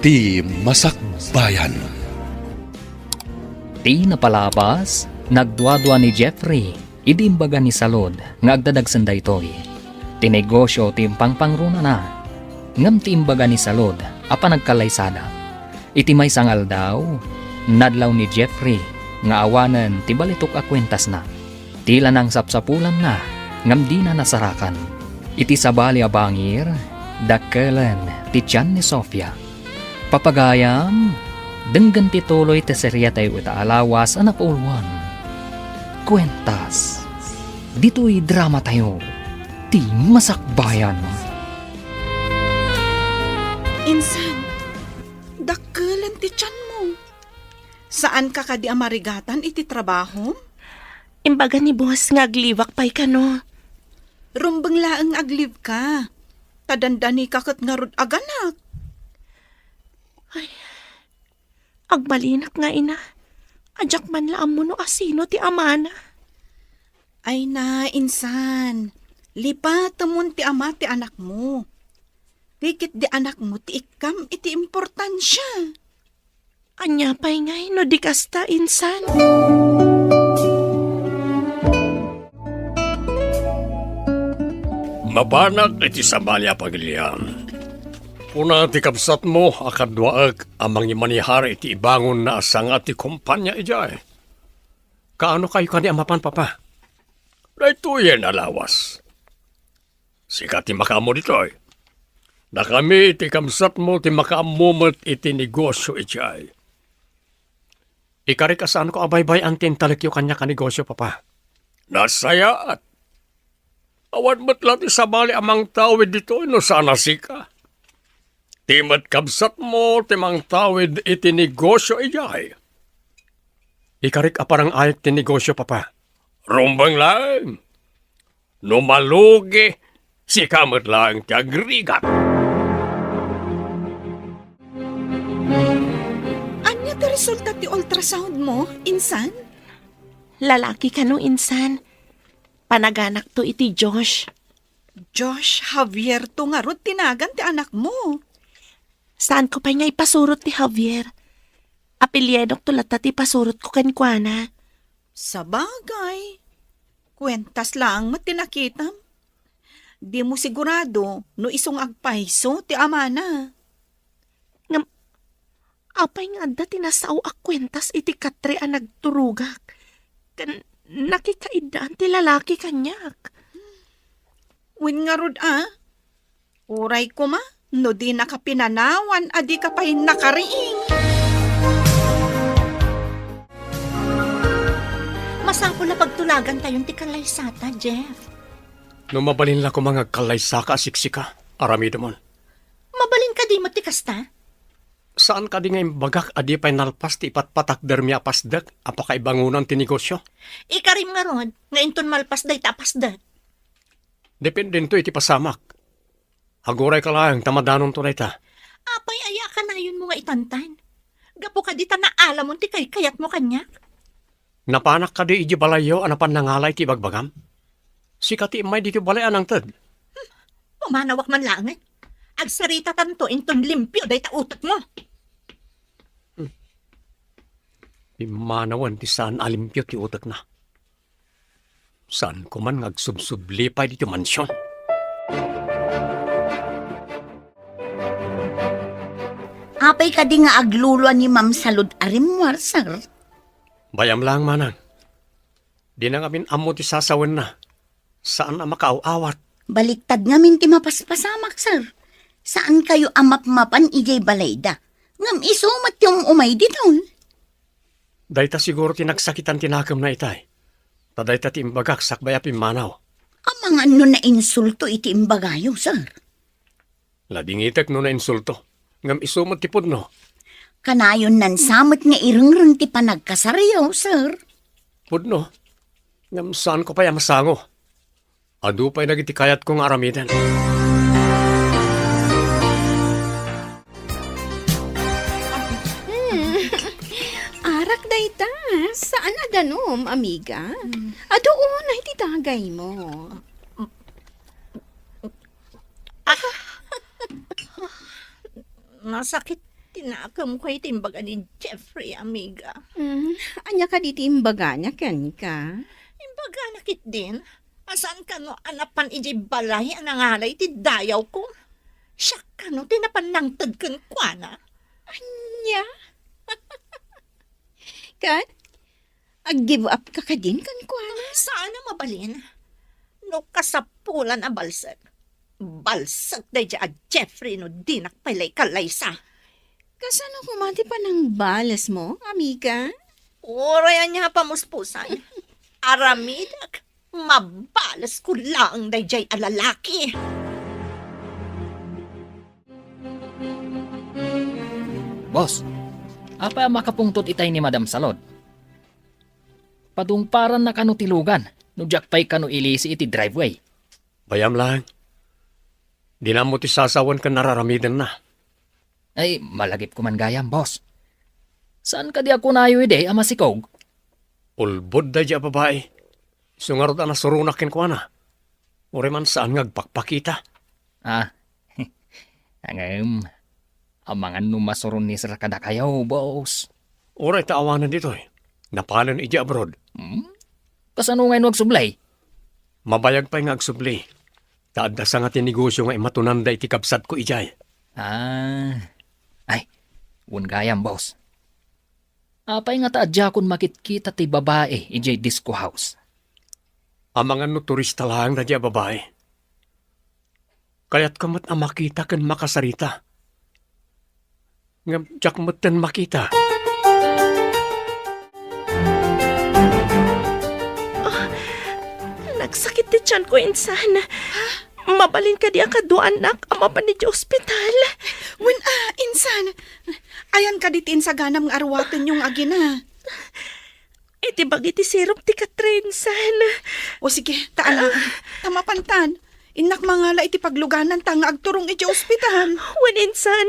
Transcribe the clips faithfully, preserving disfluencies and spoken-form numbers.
Ti Masakbayan. Ti napalabas, nagduadua ni Jeffrey idi imbaga ni Salud nga agdadagsen daytoy. Ti negosyo ti impangpangrunana, ngem ti imbaga ni Salud a panagkallaysada. Iti maysa nga aldaw, nadlaw ni Jeffrey nga awanen ti balitok a kuentasna. Ti la nangsapsapulanna, ngem dina nasarakan. Iti sabali a bangir, dakkelen ti tian ni Sofia. Papagayam, denggen ti tuloy ti serietayo ita a lawas a napauluan. Kuentas. Ditoy dramatayo, ti Masakbayan. Insan, dakkelen ti tianmo. Saanka kadi a marigatan iti trabahom? Imbaga ni boss nga agliwak pay kano. Rumbeng laeng nga agliwka. Ta dandanika ket ngarud aganak. Ay, agbalinak nga ina. Diak man la ammo no asino ti amana. Ay na, insan. Lipatemon ti ama ti anakmo. Ti ketdi anakmo ti ikkam iti importansia. Ania pay ngay no di kasta, insan? Mapanak iti sabali a pagilian. Kuna ti kabsatmo a kaduaek a mangimanihar iti ibangonna a sanga ti kompania idiay. Kaano kayo kani a mapan, Papa? Daytoyen a lawas. Sika ti makaammo ditoy. Dakami ti kabsatmo ti makaammo met iti negosyo idiay. Ikarik a saanko a baybay-an ti intalekyo kaniak a negosyo, Papa. Nasayaat. Awan met la ti sabali a mangtawid ditoy no saan a sika. Ti met kabsatmo ti mangtawid iti negosyo idiay. Ikarik a parang-ayek ti negosyo, Papa. Rumbeng laeng. No malugi, sika met laeng ti agrigat. Ania ti resulta ti ultrasound mo, insan? Lalaki kano, insan? Panaganakto iti Josh. Josh Javier to ngarud ti nagan ti anakmo. Saanko pay nga ipasurot ti Javier. Apelyidokto latta ti ipasurotko kenkuana. Sabagay, kuentas laeng met ti nakitam. Dimo sigurado no isu nga agpayso ti amana. Ngem, apay nga adda ti nasao a kuentas iti katre a nagturogak? Ken nakikaiddaan ti lalaki kaniak. Wen ngarud a, uray koma no dinaka pinanawan a dika pay nakariing. Masapul a pagtulagantayon ti kallaysata, Jeff. No mabalin la koma nga agkallaysaka a siksika, aramidemon. Mabalin kadi met ti kasta? Saan kadi nga imbagak a di pay nalpas ti ipatpatakdermi a pasdek a pakaibangonan ti negosyo? Ikarim ngarud nga inton malpas dayta a pasdek. Dependento iti pasamak. Agurayka laeng ta madanonto dayta. Apay aya a kanayonmo nga itantan? Gapu kadi ta naalamon ti kaykayatmo kaniak? Napanak kadi idiay balayyo a napan nangala iti ibagbagam? Sika ti immay ditoy balay a nangted. Pumanawak man laengen. Agsaritatanto inton limpio dayta utekmo. Pimmanawen ti saan a limpio ti utekna. Saanko man nga agsubsubli pay ditoy mansion. Apay kadi nga aglulua ni Ma'am Salud a rimmuar, sir? Bayam laeng, manang. Dina ngamin ammo ti sasawenna. Saan a makaaw-awat. Baliktad ngamin ti mapaspasamak, sir. Saankayo a mapmapan idiay balayda. Ngem isu met ti um-umay ditoy. Dayta siguro ti nagsakitan ti nakemna itay. Ta dayta ti imbagak sakbay a pimmanaw. Amangan no nainsulto iti imbagayo, sir. Nadingitek no nainsulto, ngem isu met ti pudno. Kanayon nansa met nga irengreng ti panagkasaryo, sir. Pudno, ngem saanko pay a masango. Adu pay dagiti kayatko nga aramiden. Hmm. Arak dayta, saan a danum, amiga. Adu unay ti dagaymo. Ah! Nasakit Nakemko iti imbaga ni Jeffrey, amiga. Hmm, ania kadi ti imbagana kenka? Imbagana ketdin a saan kano a napan idiay balay a nangalay iti dayawko. Siak kano ti napan nangted kenkuana. Ania? Ket ag-give up ka kadin kenkuana? Saan a mabalin. No kasapulan a balsek, balsek daydiay a Jeffrey no dinak pay la ikalaysa. Kasano koma ti panangbalesmo, amiga? Uray ania a pamuspusan. Aramidek, mabalesko laeng daydiay a lalaki. Boss, apay a makapungtot itay ni Madam Salud? Padungparanna kano ti lugan no diak pay kano ilisi iti driveway? Bayam laeng. Dina ammo ti sasawen ken nararamidenna. Ay, malagipko man gayam, boss. Saan kadi a kunayo idi a masikog? Ulbod daydiay a babai. Isu ngarud a nasuronak kenkuana. Uray man saan nga agpakpakita. Ah, ngem, amangan no masuron ni sir kadakayo, boss. Uray ta awanen ditoy. Napanen idiay abroad. Hmm? Kasano ngay no agsubli? Mabayag pay nga agsubli. Ta adda sanga ti negosio nga imatunanda iti kabsatko idiay. Ah. Ay, wen gayam, boss. Apay nga ta adiakon makitkita ti babai idiay disco house? Amangan no turista laeng daydiay a babai. Kayatko met a makita ken makasarita. Ngem diak metten makita. Ah, nagsakit ti tianko, insan. Mabalin kadi a kaduaannak a mapan iti ospital? Wen, ah, insan. Ayan kadi ti insaganam nga aruatenyo nga agina? Iti bagi ti sirup ti Catherine, insan. O sige, ta ala, ta mapantan. Innak mangala iti paglugananta nga agturong iti ospital. Wen, insan,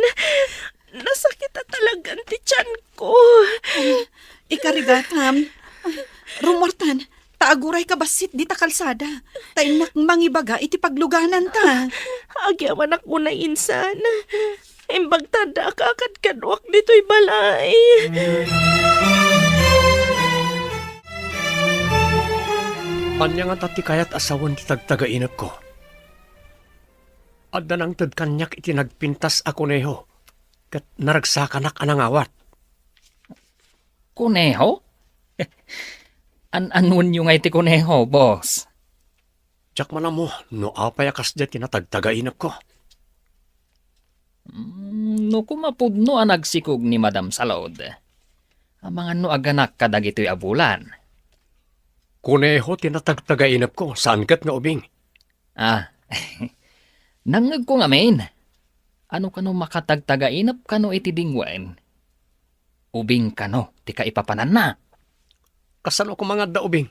nasakit a talagan ti tianko. Ikarigatam. Rumuartan, ta agurayka bassit dita kalsada. Ta innak mangibaga iti paglugananta. Agyamanak unay, insan. Imbag ta adda a kakadkaduak ditoy balay. Ania ngata ti kayat a sawen ti tagtagainepko? Adda nangted kaniak iti nagpintas a kuneho, ket naragsakanak a nangawat. Kuneho? An-anuenyo ngay ti kuneho, boss? Diak man ammo no apay a kasdiay ti natagtagainepko. Mm, no koma pudno a nagsikog ni Madam Salud, amangan no aganak kadagitoy a bulan. Kuneho ti natagtagainepko, saan ket nga ubing. Ah, nangngegko ngamin. Ano kano makatagtagainep kano iti dingwen? Ubing kano ti kaipapananna? Kasano koma nga adda ubing?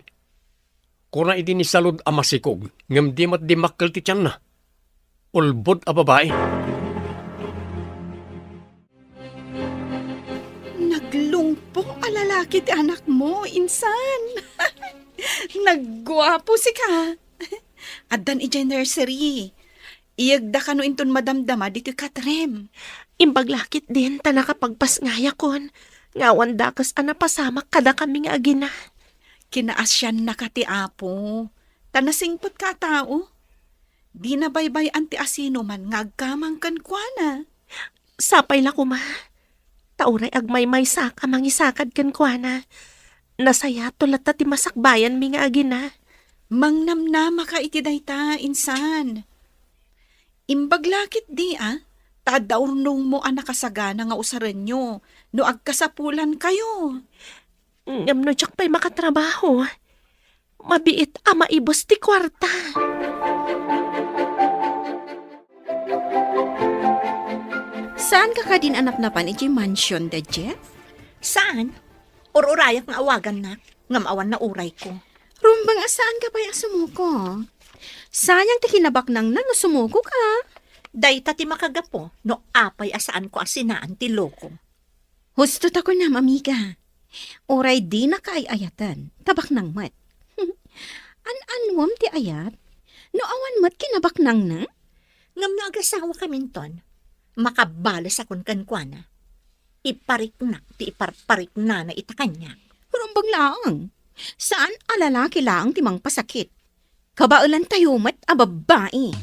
Kuna idi ni Salud a masikog, ngem di met dimmakkel ti tianna. Ulbod a babai. Naglungpo a lalaki ti anakmo, insan. Nagguapo sika. Addan idiay nursery. Iyegda kano inton madamdama ditoy Katrem. Imbag la ketdin ta nakapagpasngayakon nga awan dakes a napasamak kadakami nga agina. Kinaasiannaka ti Apo, ta nasingpetka a tao. Dina baybay-an ti asinoman nga agkamang kenkuana. Sapay la koma. Ta uray agmaymaysak a mangisakad kenkuana, nasayato latta ti masakbayanmi nga agina. Mangnamnamaka iti dayta, insan. Imbag la ketdi a, ta adda urnongmo a nakasagana nga usarenyo no agkasapulankayo. Ngem no diak pay makatrabaho, mabiit a maibus ti kuarta. Saanka kadin a napnapan idiay mansion da Jeff? Saan? Ur-urayak nga awagannak, ngem awan naurayko. Rumbeng a saanka pay a sumuko. Sayang ti kinabaknangna no sumukoka. Dayta ti makagapu no apay a saanko a sinaan ti loko. Husto ta kunam, amiga. Uray dinaka ay-ayaten, ta baknang met. An-anuem ti ayat? No awan met kinabaknangna? Ngem no agasawakaminton, makabalesakon kenkuana. Ipariknak ti iparpariknana ita kaniak. Rumbeng laeng. Saan a lalaki laeng ti mangpasakit. Kabaelantayo met a babbai.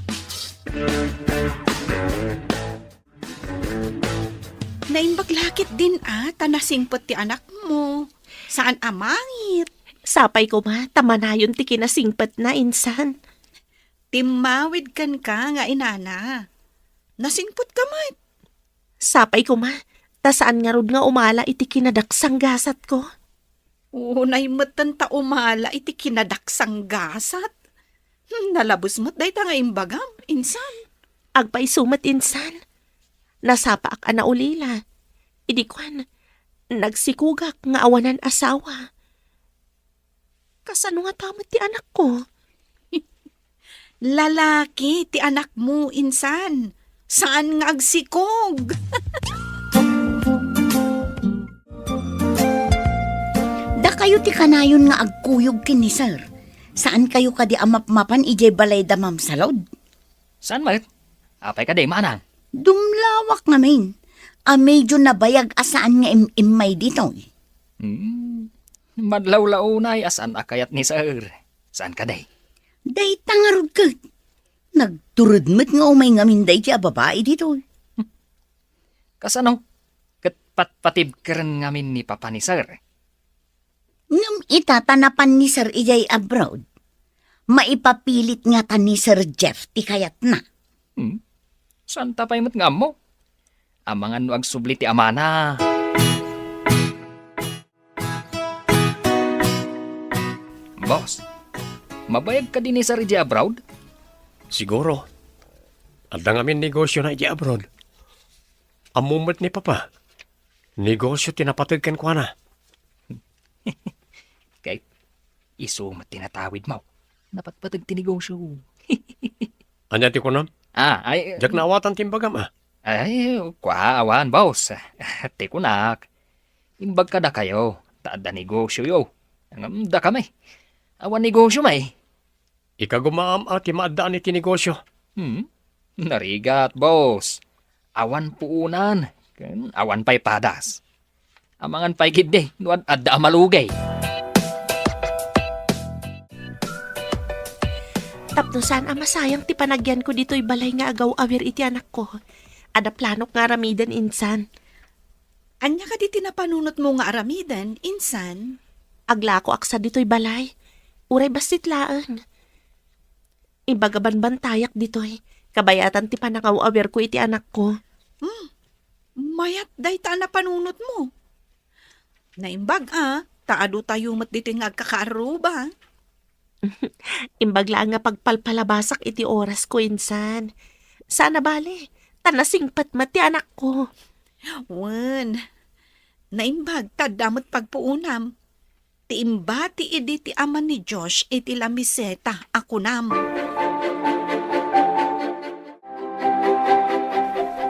Naimbag la ketdin a ta nasingpet ti anakmo. Saan a mangit. Sapay koma ta manayon ti kinasingpetna insan. Timmawid kenka nga inana. Nasingpetka met. Sapay koma ta saan ngarud nga umala iti kinadaksanggasatko. Unay metten ta umala iti kinadaksanggasat. Hmm, nalabes met dayta nga imbagam, insan. Agpayso met insan. Nasapaak a naulila. Idi kuan, nagsikogak nga awanan asawa. Kasano ngata met ti anakko? Lalaki ti anakmo, insan. Saan nga agsikog. Dakayo ti kanayon nga agkuyog ken ni Sir. Saan kayo kadi a mapmapan idiay balay da Ma'am Salud? Saan met? Apay kadi, manang? Dumlawak ngamin a medyo nabayag a saan nga im-immay ditoy. Hmm. Madlawlawnay a saan a kayat ni Sir. Saan kadi? Dayta ngarud ket. Nagtured met nga umay ngamin daydi a babai ditoy. Kasano? Ket patpatibkeren ngamin ni Papa ni Sir. Ngem ita ta napan ni Sir idiay abroad, maipapilit ngata ni Sir Jeff ti kayatna. Hmm? Saan ta pay met nga ammo? Amangan no agsubli ti amana. Boss, mabayag kadi ni Sir idiay abroad? Siguro. Adda ngamin negosiona idiay abroad. Ammo met ni Papa. Negosio ti napateg kenkuana. Kay isu met ti natawidmo. Napatpateg ti negosio. Ania ti kunam? Ah, ay, Diak naawatan ti imbagam, a. Ay, kua, awan, boss. Ti kunak, imbag kadakayo, ta adda negosioyo. Ngem dakami, awan negosio met. Ikagumaam a ti maaddaan iti negosio. Hmm? Narigat, boss. Awan puonan, ken awan pay padas. Amangan pay ketdi no ad-, adda a malugay. Tapno saan a masayang ti panagyanko ditoy balay nga agaw-awir iti anakko, adda planok nga aramiden insan. Ania kadi ti napanunotmo nga aramiden, insan? Aglakoak sa ditoy balay. Uray bassit laeng. Ibaga banbantayak ditoy, kabayatan ti panangaw-awirko iti anakko. Hmm, mayat dayta a napanunotmo. Naimbag a, ta adu tayo met ditoy nga agkakaarruba. Imbag laeng nga pagpalpalabasak iti orasko insan. Saan a bale, ta nasingpet met ti anakko. Wen, naimbag ta adda met pagpuonam. Ti imbati idi ti ama ni Josh iti lamiseta a kunam.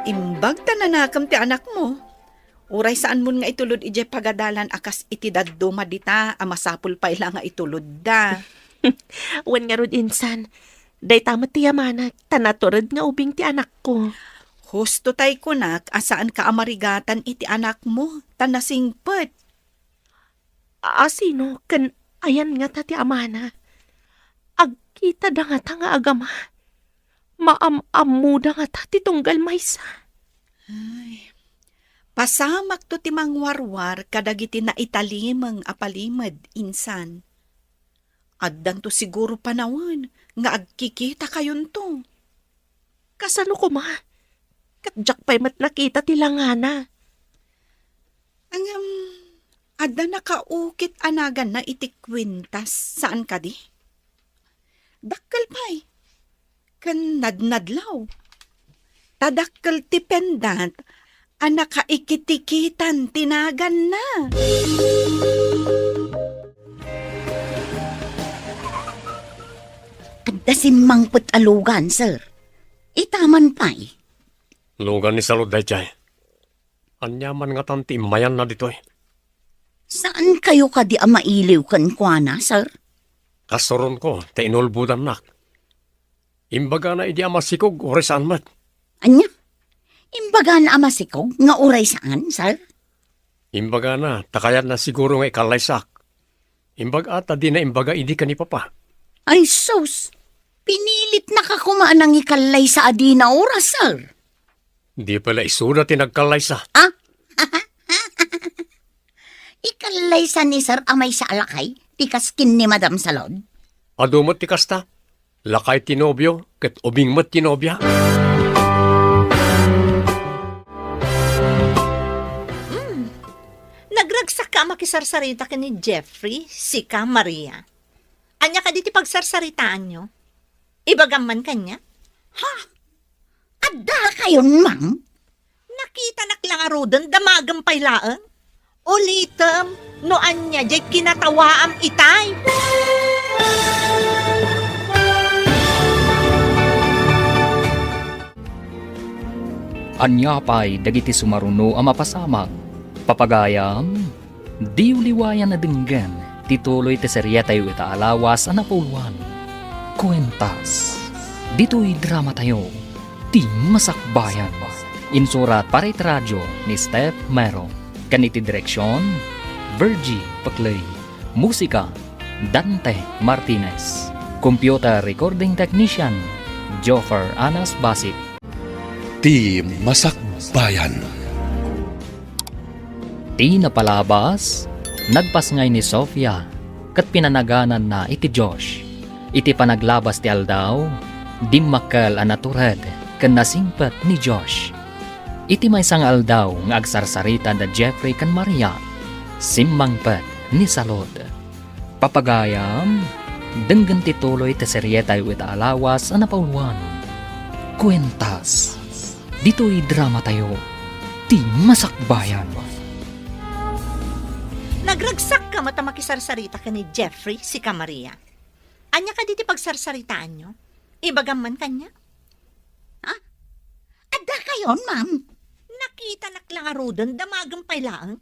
Imbag ta nanakem ti anakmo. Uray saanmon nga itulod idiay pagadalan a kas iti dadduma dita a masapul pay la nga itulodda. Wen ngarud insan, dayta met ti yamanak ta natured nga ubing ti anakko. Husto tay kunak a saanka a marigatan iti anakmo ta nasingpet. A-, asino ken ayan ngata ti amana? Agkitada ngata nga agama? Maam-ammoda ngata ti tunggal maysa? Ay, pasamakto ti mangwarwar kadagiti naitalimeng a palimed, insan. Addanto siguro panawen nga agkikitakayonto. Kasano koma? Ket diak pay met nakita ti langana. Ngem, adda nakaukit a naganna iti kuintas, saan kadi? Dakkel pay. Ken nadnadlaw. Ta dakkel ti pendant a nakaikitikitan ti naganna. Adda simmangpet a lugan, sir. Ita man pay. Lugan ni Salud daydiay. Ania man ngatan ti immayanna ditoy? Saan kayo kadi a mailiw kenkuana, sir? Kasuronko, ta inulbodannak. Imbagana idi a masikog, uray saan met. Ania? Imbagana a masikog nga uray saan, sir? Imbagana, ta kayatna siguro nga ikallaysak. Imbag-at a dina imbaga idi ken ni Papa. Ay sus! Pinilitnaka koma a nangikallaysa a dina oras, sir. Di pay la isuda ti nagkallaysa. Ah? Ikallaysa ni sir a maysa a lakay ti kas ken ni Madam Salud? Adu met ti kasta. Lakay ti nobio, ket ubing met ti nobia. Mm. Nagragsakka a makisarsarita ken ni Jeffrey, sika, Maria. Ania kadi ti pagsarsaritaanyo? Ibagam man kaniak? Ha? Addakayon, ma'am? Nakitanak la ngaruden, damagem pay laeng. Ulitem no ania diay kinatawaam itay. Ania pay dagiti sumaruno a mapasamak? Papagayam, diyo liwayan a denggen ti tuloy ti serietayo ita a lawas a napauluan, Kuentas. Ditoy dramatayo, Ti Masakbayan. Insurat para iti radio ni Steph Mero. Ken iti direksion, Virgie Pecley. Musika, Dante Martinez. Computer recording technician, Joffer Anas Basit. Ti Masakbayan. Ti napalabas, nagpasngay ni Sofia, ket pinanagananna iti Dios. Iti panaglabas ti aldaw, dimmakkel a natured ken nasingpet ni Dios. Iti maysa nga aldaw nga agsarsarita da Jeffrey ken Maria, simmangpet ni Salud. Papagayam, denggen ti tuloy ti serietayo ita a lawas a napauluan, Kuentas. Ditoy dramatayo, Ti Masakbayan. Nagragsakka met a makisarsarita ken ni Jeffrey, sika, Maria. Ania kadi ti pagsarsaritaanyo? Ibagam man kaniak? Ha? Addakayon, ma'am? Nakitanak la ngaruden, damagem pay laeng.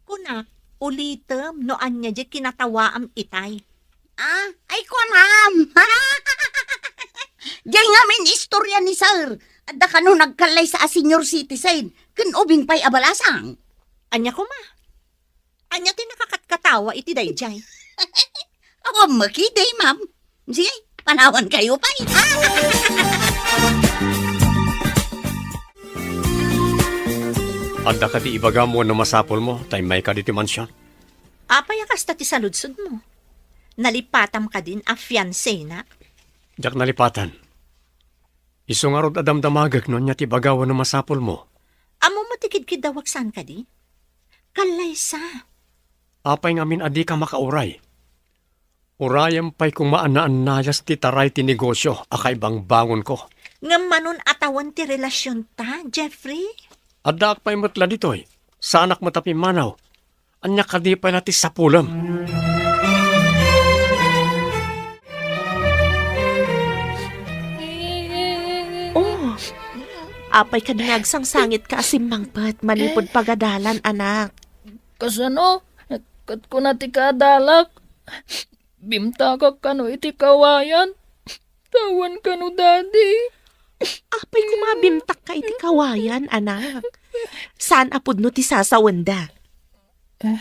Kunak, ulitem no ania diay kinatawaam itay. Ah, ay, kuan, ma'am. Diay ngamin istorya ni sir. Adda kano nagkallaysa a senior citizen, ken ubing pay a balasang. Ania koma? Ania ti nakakatkatawa iti daydiay? Awan makidi, ma'am. Sige, panawankayo pay. Adda kadi ibagam wenno masapulmo ta immayka ditoy mansion? Apay a kasta ti saludsodmo? Nalipatam kadin a fiancé-na? Diak nalipatan. Isu ngarud a damdamagek no ania ti ibaga wenno masapulmo. Ammom met ti kidkiddawak saan kadi? Kallaysa. Apay ngamin a dika makauray? Urayem pay koma a naannayas ti taray ti negosio a kaibangbangonko. Ngem manon a tawen ti relasionta, Jeffrey? Addaak pay met la ditoy. Saanak met a pimmanaw. Ania kadi pay la ti sapulem? Oh, apay kadi nga agsangsangitka a simmangpet manipud pagadalan, anak? Kasano? Ket kuna ti kaadalak, bimtakak kano iti kawayan. Tawen kano, Daddy. Apay koma a bimtakka iti kawayan, anak? Saan a pudno ti sasawenda? Eh,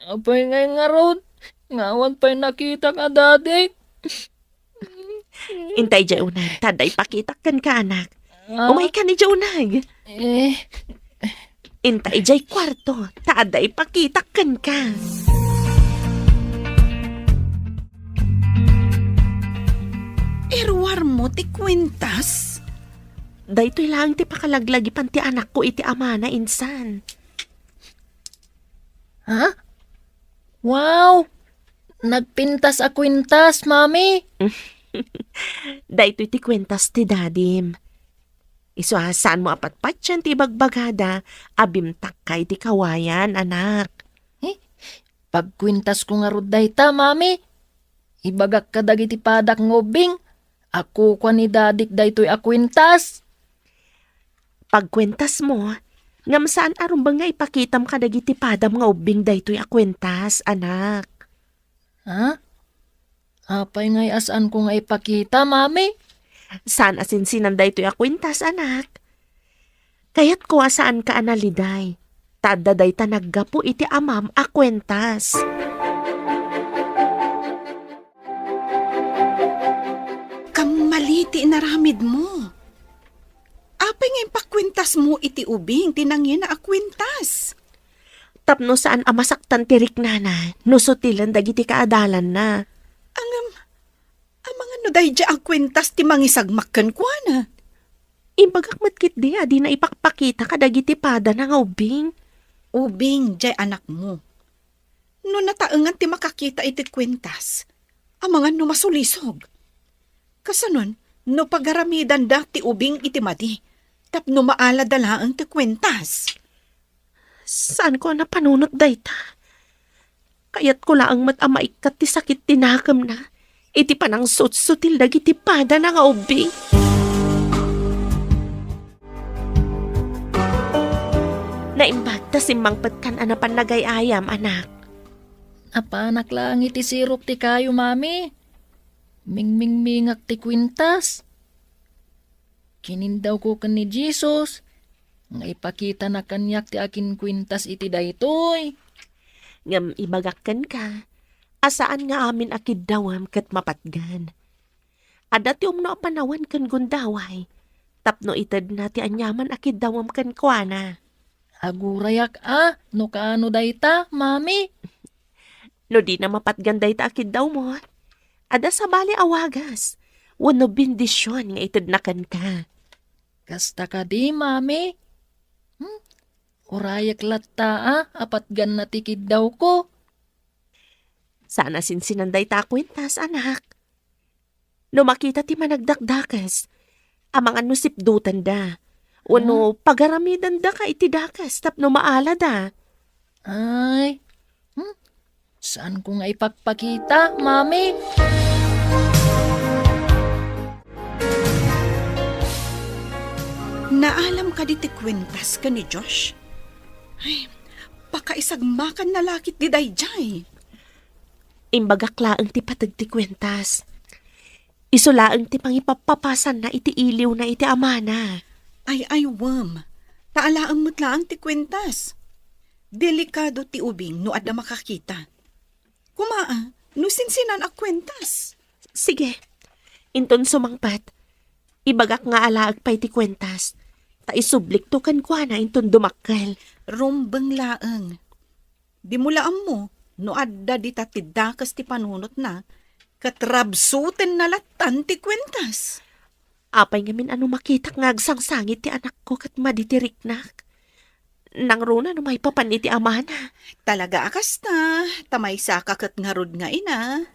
apay ngay ngarud? Nga awan pay nakitak a dadik. Intay idiay uneg, ta adda ipakitak kenka, anak. Ah. Umaykan idiay uneg. Eh. Intay idiay kuarto, ta adda ipakitak kenka. Iruarmo ti kuentas? Daytoy laeng ti pakalaglagipan ti anakko iti amana insan. Ha? Wow! Nagpintas a kuentas, Mami! Daytoy ti kuentas ti dadim. Isu a saanmo a patpatien ti ibagbagada a bimtakka iti kawayan, anak. Eh, pagkuentasko ngarud dayta, Mami. Ibagak kadagiti padak nga ubbing a kukua ni Dadik daytoy a kuentas. Pagkuentasmo, ngem saan a rumbeng nga ipakitam kadagiti padam nga ubbing daytoy a kuentas, anak. Ha? Apay ngay a saanko nga ipakita, Mami? Saan a sinsinan daytoy a kuentas, anak. Kayatko a saanka a naliday. Ta adda dayta naggapu iti amam a kuentas. Kammali ti inaramidmo. Apay nga impakuentasmo iti ubing ti nangina a kuentas? Tapno saan a masaktan ti riknana no sutilen dagiti kaadalanna. Ngem, amangan no daydiay a kuentas ti mangisagmak kenkuana? Imbagak met ketdi a dina ipakpakita kadagiti padana nga ubing. Ubing diay anakmo. No nataengan ti makakita iti kuentas, amangan no masulisog. Kasanon, no pagaramidanda ti ubing iti madi, tapno maalada laeng ti kuentas? Saanko a napanunot dayta. Kayatko laeng met a maikkat ti sakit ti nakemna iti panangsutsutil dagiti padana nga ubing. Naimbag ta simmangpetkan a napan nagay-ayam, anak. Napanak laeng iti sirok ti kayo, Mami. Mingmingmingak ti kuentas. Kinindawko ken ni Jesus nga ipakitana kaniak ti akinkuentas iti daytoy. Ngem ibagak kenka a saan nga amin a kiddawem ket mapatgan. Adda ti umno a panawen ken gundaway tapno itedna ti aniaman a kiddawem kenkuana. Agurayak a no kaano dayta, Mami. No dina mapatgan dayta a kiddawmo, adda sabali a wagas wenno bendision nga itedna kenka. Kasta kadi, Mami? Hmm? Urayek latta a patganna ti kiddawko. Saan a sinsinan dayta a kuentas, anak. No makita ti managdakdakes, amangan no sipdutenda, wenno pagaramidendaka iti dakes tapno maalada. Ay, hmm? Saanko nga ipakpakita, Mami? Naalam kadi ti kuentas ken ni Josh? Ay, pakaisagmakanna la ketdi daydiay. Imbagak laeng ti pateg ti kuentas. Isu laeng ti pangipappapasanna iti iliwna iti amana. Ay, ay, wen. Ta alaem met laeng ti kuentas. Delikado ti ubing no adda makakita. Koma, a, no sinsinan a kuentas. Sige. Inton sumangpet, ibagak nga alaek pay ti kuentas. Ta isublikto kenkuana inton dumakkel. Rumbeng laeng. Dimo la ammo no adda dita ti dakes ti panunotna, ket rabsutenna lattan ti kuentas. Apay ngamin a no makitak nga agsangsangit ti anakko ket madi ti riknak? Nangruna no maipapan iti amana. Talaga a kasta, ta maysaka ket ngarud nga ina.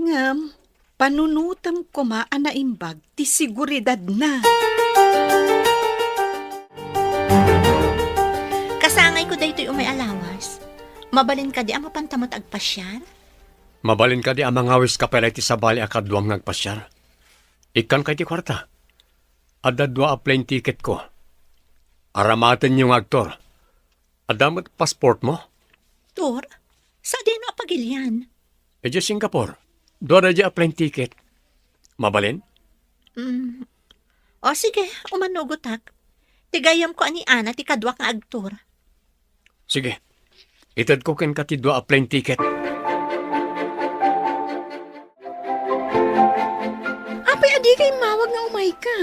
Ngem, panunotem koma a naimbag ti seguridadna. Kasangayko daytoy umay a lawas. Mabalin kadi a mapanta met agpasiar? Mabalin kadi a mangawiska pay la iti sabali a kaduam nga agpasiar? Ikkanka iti kuarta. Adda dua a plane ticketko. Aramatenyo nga agtur. Adda met passportmo? Tur, sadino a pagilian? Idiay Singapore. Dua daydiay a plane ticket. Mabalin? Mm. O sige, umanugotak. Ti gayyemko a ni Ana ti kaduak nga agtur. Sige. Itedko kenka ti dua a plane ticket. Apay a dika immawag nga umayka?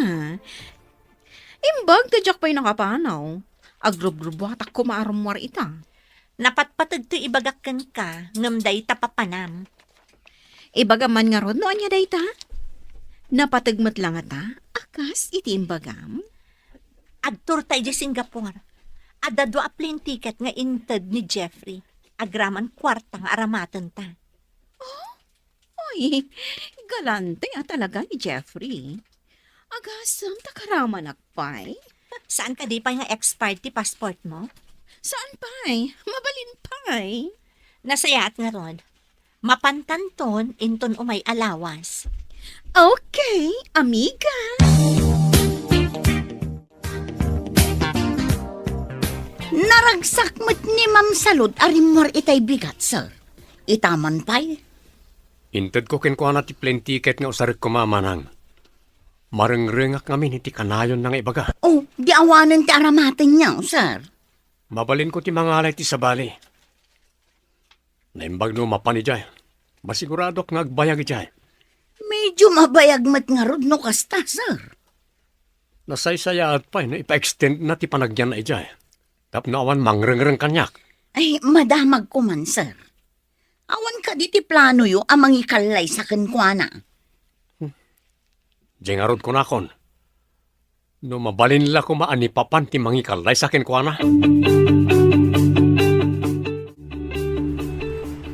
Imbag ta diak pay nakapanaw. Agrubrubuatak koma a rummuar ita. Napatpateg ti ibagak kenka, ngem dayta papanam. Ibagam man ngarud no ania dayta? Napateg met la ngata a kas iti imbagam? Agturta idiay Singapore. Adda dua a plane ticket nga inted ni Jeffrey. Agraman kuarta nga aramatenta. Oh? Ay, galante a talaga ni Jeffrey. Agasem ta karamanak pay. Saan kadi pay nga expired ti passportmo? Saan pay? Mabalin pay. Nasayaat ngarud. Mapantanton inton umay a lawas. Okay, amiga. Naragsak met ni Ma'am Salud a rimmuar itay bigat, sir. Ita man pay. Intedko kenkuana ti plane ticket nga usarek koma, manang. Marengrengak ngamin iti kanayonna nga ibaga. Oh, di awanen ti aramatenyo, sir. Mabalinko ti mangala iti sabali. Naimbag no mapan idiay. Masiguradok nga agbayag idiay. Medyo mabayag met ngarud no kasta, sir. Nasaysayaat pay no ipa-extend na ti panagyanna idiay. Tapno awan mangrengreng kaniak. Ay, madamagko man, sir. Awan kadi ti planoyo a mangikallaysa kenkuana? Diay ngarud kunakon, no mabalin la koma a ni papan ti mangikallaysa kenkuana.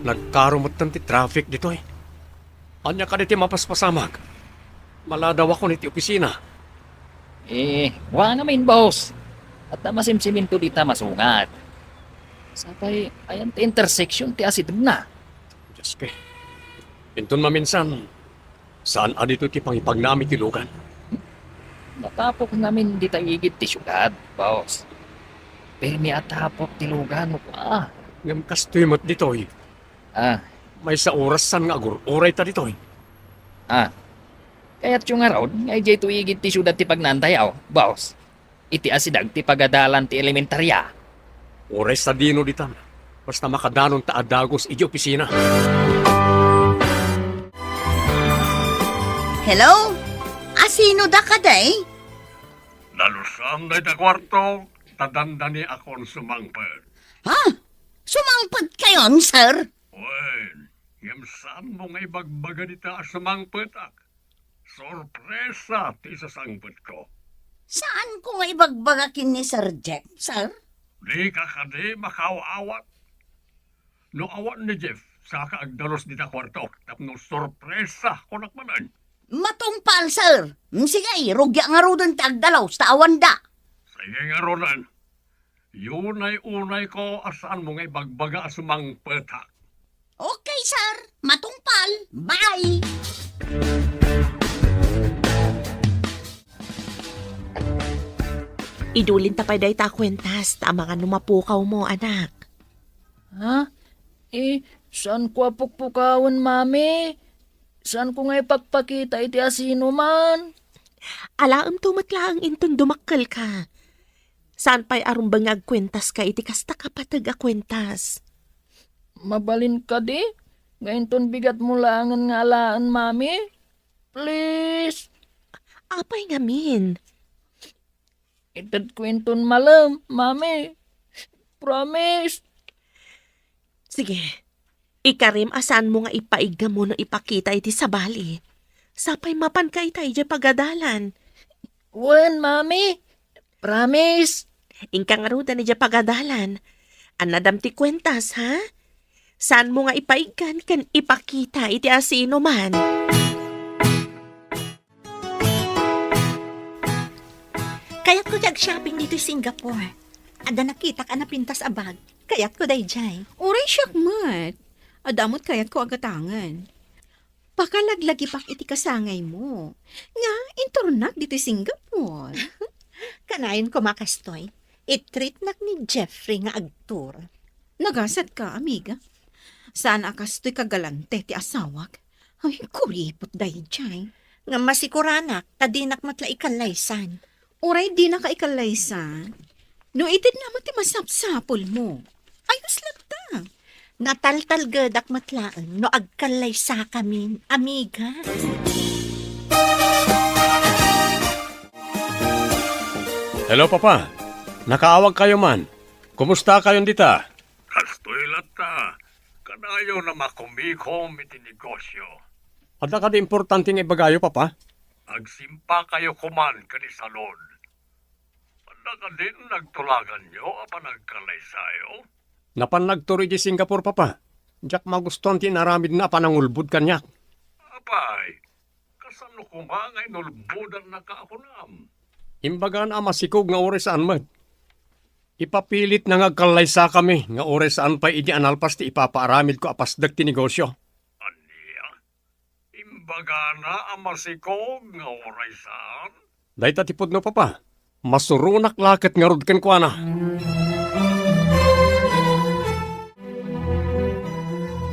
Nagkaro metten ti traffic ditoy. Ania kadi ti mapaspasamak? Maladawakon iti opisina. Eh, wen ngamin, boss. Adda masimsiminto dita masungat. Sapay, ayan ti intersection ti asidegna. Dios ko. Inton maminsan, saan a ditoy ti pangipagnaam iti lugan? Natapok ngamin dita igid ti siudad, boss. Permi a tapok ti lugan, kua. Ngem kastoy met ditoy. Ah. Maysa oras saan nga agur-urayta ditoy. Ah. Kayatyo ngarud nga idiay to igid ti siudad ti pagnaantayo, boss? Iti asideg ti pagadalan ti elementaria. Uray sadino ditan, basta makadanonta a dagus idiay opisina. Hello? Asino da kadi? Nalusan dayta kuarto, ta dandaniakon sumangpet. Ha? Sumangpetkayon, sir? Wen, ngem saanmo nga ibagbaga dita a sumangpetak? Sorpresa ti isasangpetko. Saanko nga ibagbaga ken ni Sir Jeff, sir? Dika kadi makaaw-awat? No awan ni Jeff, saka agdalus dita kuartok tapno sorpresa, kunak manen. Matungpal, sir. Mm, sige, rugiak ngaruden ti agdalus ta awanda. Sige ngaruden. Unay-unayko a saanmo nga ibagbaga a sumangpetak. Okay, sir. Matungpal. Bye! Idulinta pay dayta a kuentas, ta amangan no mapukawmo, anak. Ha? Eh, saanko a pukpukawen, Mami? Saanko nga ipakpakita iti asinoman? Alaemto met laeng inton dumakkelka. Saan pay a rumbeng nga agkuentaska iti kasta kapateg a kuentas. Mabalin kadi nga inton bigatmo laengen nga alaen, Mami? Please. Apay ngamin? Itedko inton malem, Mami. Promise. Sige. Ikarim a saanmo nga ipaiggam wenno ipakita iti sabali. Sapay mapanka ita idiay pagadalan. Wen, Mami. Promise. Inka ngaruden idiay pagadalan. Annadam ti kuentas, ha? Saanmo nga ipaiggan ken ipakita iti asinoman. Kayatko ti ag-shopping ditoy Singapore. Adda nakitak a napintas a bag. Kayatko daydiay. Uray siak met. Adda met kayatko a gatangen. Pakalaglagipak iti kasangaymo nga inturnak ditoy Singapore. Kanayon koma kastoy, i-treatnak ni Jeffrey nga agtour. Nagasatka, amiga. Saan a kastoy kagalante ti asawak. Ay, kuripot daydiay. Nga masikuranak, ta dinak met la ikallaysan. Uray dinaka ikallaysan, no itedna met ti masapsapulmo. Ayos latta. Nataltalgedak met laeng no agkallaysakamin, amiga. Hello, Papa. Nakaawagkayo man. Kumustakayon dita? Kastoy latta. Kanayon a makumikom iti negosyo. Adda kadi importante nga ibagayo, Papa? Agsimpakayo koman ken ni Salud. Adda kadin nagtulaganyo a panagkallaysayo? Napan nagtur idiay Singapore, Papa. Diak magustuan ti inaramidna a panangulbod kaniak. Apay, kasano koma nga inulbodannaka a kunam? Imbagana a masikog nga uray saan met. Ipapilitna nga agkallaysakami nga uray saan pay idi a nalpas ti ipapaaramidko a pasdek ti negosyo. Ania? Imbagana a masikog nga uray saan? Dayta ti pudno, Papa. Masuronak la ket ngarud kenkuana.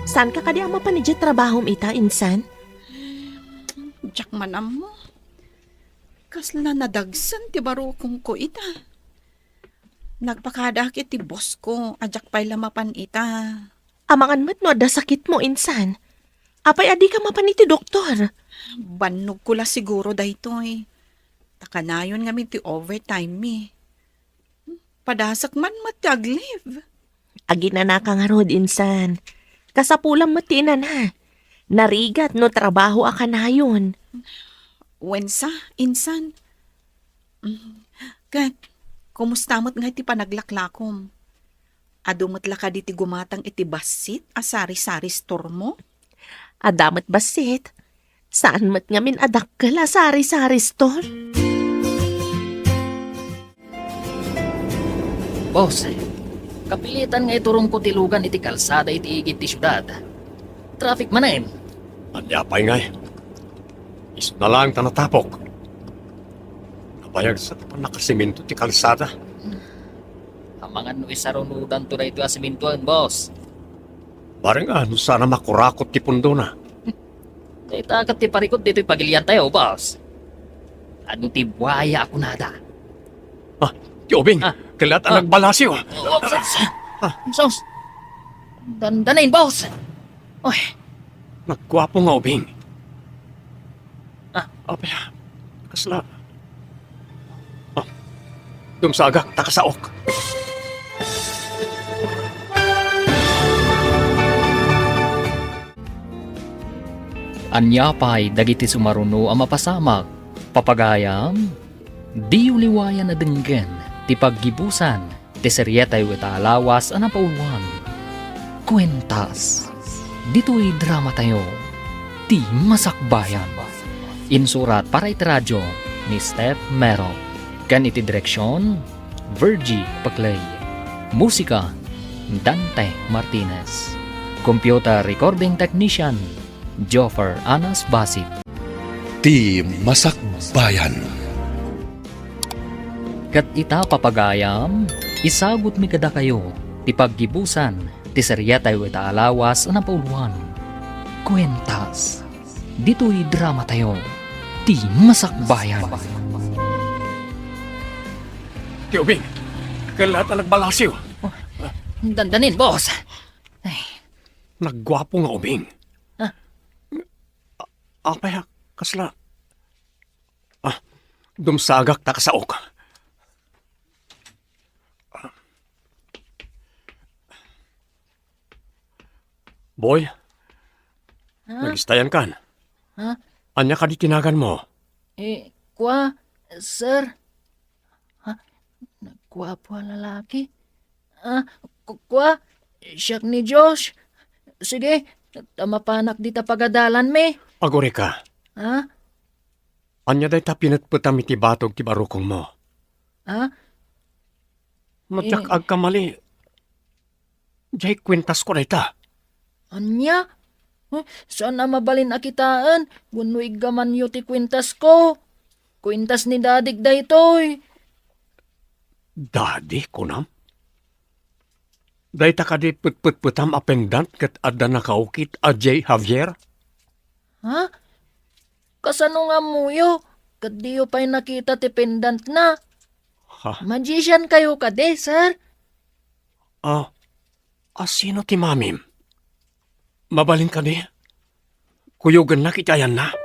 Saanka kadi a mapan idiay trabahom ita, insan? Diak man ammo. Kasla nadagsen ti barukongko ita. Nagpakadaak iti boss ko, a diak pay la mapan ita. Amangan met no adda sakitmo, insan. Apay a dika mapan iti doktor? Bannogko la siguro daytoy. Ta kanayon ngamin ti overtime mi. Padasek man met ti ag-leave. Aginanaka ngarud, insan. Kasapulam met ti inana. Narigat no trabaho a kanayon. Wensa, insan. Mm. Ket, kumusta met ngay ti panaglaklakom? Adu met la kadi ti gumatang iti bassit a sari-sari store mo? Adda met bassit. Saan met ngamin a dakkel a sari-sari store? Boss, kapilitan nga iturongko ti lugan iti kalsada iti igid ti siudad. Traffic manen. Ania pay ngay? Isuna laeng ta natapok. Nabayag sa ti pannakasemento ti kalsada. Amangan no isarunodanto daytoy a sementoen, boss. Bareng a no saan a makurakot ti pundona. Dayta ket ti parikut ditoy pagiliantayo, boss. Adu ti buaya a kunada. Ah, ti ubing, ah, kellat a, ah, nagbalasiw. Oh, sus! Ah. Sus! Dandanin, boss! Oy. Nagguapo nga ubing. Ah. Apay, kasla. Ah. Dumsagak, ta kasaok. Ania pay dagiti sumaruno a mapasamak, papagayam? Diyo liwayan a denggen ti paggibusan ti serietayo ita a lawas a napauluan. Kuentas. Ditoy dramatayo, Ti Masakbayan. Insurat para iti radio ni Steph Mero. Ken iti direksion, Virgie Paclay. Musika, Dante Martinez. Computer recording technician, Joffer Anas Basit. Ti Masakbayan. Ket ita, papagayam, isagutmi kadakayo ti paggibusan ti serietayo ita a lawas a napauluan. Kuentas. Ditoy dramatayo, Ti Masakbayan. Ti ubing, kellat a nagbalasiw. Oh, dandanin, boss. Ay. Nagguapo nga ubing. Ah. A-, apay a, kasla. Ah, dumsagak ta kasaok. Boy, ha? Nagistayan kan? Ha? Ania kadi ti naganmo? Eh, kua, sir. Ha? Nagguapo a lalaki? Ah, ku-, kua, siak ni Josh. Sige, ta mapanak dita pagadalanmi. Agurika. Ha? Ania dayta pinetpetam iti batog ti barukongmo? Ha? No diak, eh, agkamali, diay kuentasko dayta. Ania? Eh, saan a mabalin a kitaen wenno iggamanyo ti kuentasko? Kuentas ni dadik daytoy. Dadi, kunam? Dayta kadi petpetpetam a pendant ket adda nakaukit a J Javier? Ha? Kasano nga ammoyo ket diyo pay nakita ti pendantna? Ha? Magician kayo kadi, sir? Ah, a sino ti mamim? Mabalin kadi? Kuyogennak iti ayanna?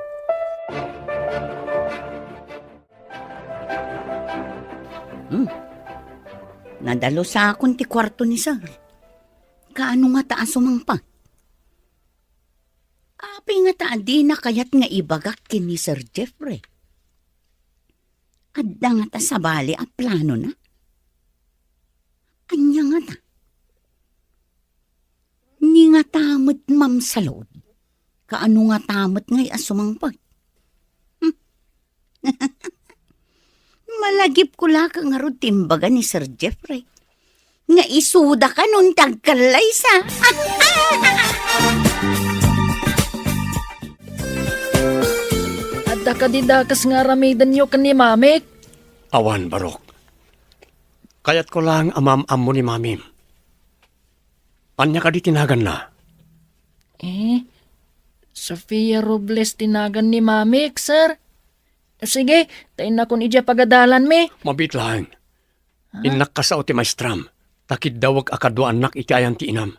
Hmm. Nadalusakon ti kuarto ni Sir. Kaano ngata a sumangpet? Apay ngata a dina kayat nga ibagak ken ni Sir Jeffrey? Adda ngata sabali a planona? Ania ngata? Ni ngata met mamsalud? Kaano ngata met ngay a sumangpet? Hmm. Malagipko la ka ngarud ti imbaga ni Sir Jeffrey nga isuda kanon ti agkallaysa. Adda kadi dakes nga aramidenyo ken ni Mamik? Awan, barok. Kayatko laeng a maam-ammo ni Mamim. Ania kadi ti naganna? Eh, Sofia Robles ti nagan ni Mamik, sir. Sige, ta innakon idiay pagadalanmi. Mabiit laeng. Ha? Innak kasao ti maestram, ta kiddawek a kaduaannak iti ayan ti inam.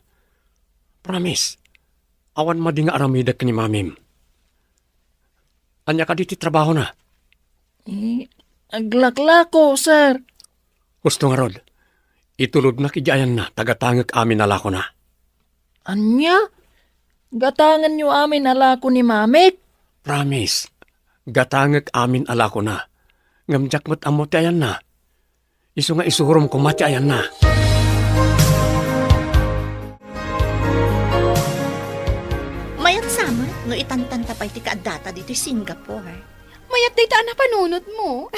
Promise, awan madi nga aramidek ni mamim. Ania kadi ti trabahona? Eh, aglaklako, sir. Husto ngarud, itulodnak idiay ayanna, ta gatangek amin a lakona. Ania? Gatangenyo amin a lako ni mamik? Promise, gatangek amin a lakona. Ngem diak met ammo ti ayanna. Isu nga isurom koma ti ayanna. Mayat sa met no itantanta pay ti kaaddata ditoy Singapore. Mayat dayta a napanunotmo.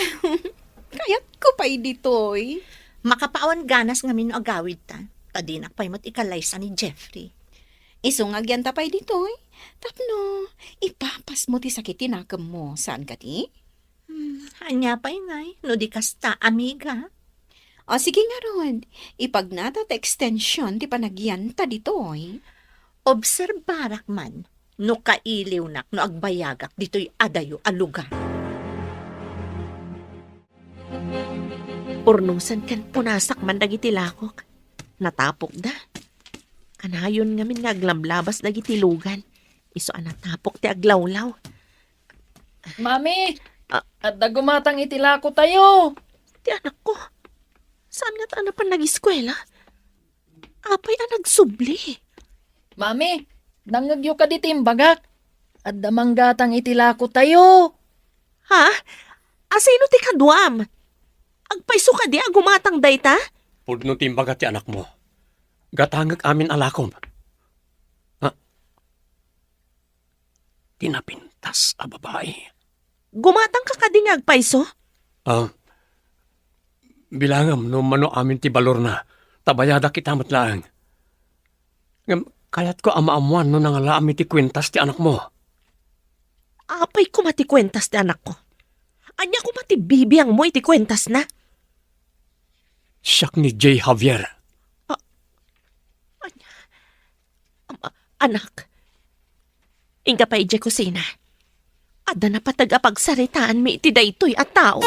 Kayatko pay ditoy. Makapaawan ganas ngamin no agawidta, ta dinak pay met ikalaysa ni Jeffrey. Isu nga agyanta pay ditoy, tapno ipapasmo ti sakit ti nakemmo, saan kadi? Hmm, ania pay ngay, no di kasta, amiga? O, sige ngarud, ipagnata ti extension ti panagyanta ditoy. Obserbarak man, no kailiwnak no agbayagak ditoy adayo a lugar. Urnosen ken punasak man dagiti lakok. Natapokda. Kanayon ngamin nga aglablabas dagiti lugan. Isu a natapok ti aglawlaw. Mami, Ah. Adda gumatang iti lako tayo. Ti anakko, saan ngata a napan nag-eskuela? Apay a nagsubli? Mami, nangngegyo kadi ti imbagak? Adda manggatang iti lako tayo. Ha? Asino ti kaduam? Agpayso kadi a gumatang dayta? Pudno ti imbaga ti anakmo. Gatangek amin a lakom. Ah, ti napintas a babai. Gumatangka kadi nga agpayso? Ah, bilangem no mano amin ti balorna, ta bayadak ita met laeng. Ngem kayatko a maammoan no nangalaam iti kuentas ti anakmo. Apay koma ti kuentas ti anakko? Ania koma ti bibiangmo iti kuentasna? Siak ni Jay Javier. Ah, ania? Am-, anak, inka pay idiay kusina. Adda napateg a pagsaritaanmi iti daytoy a tao.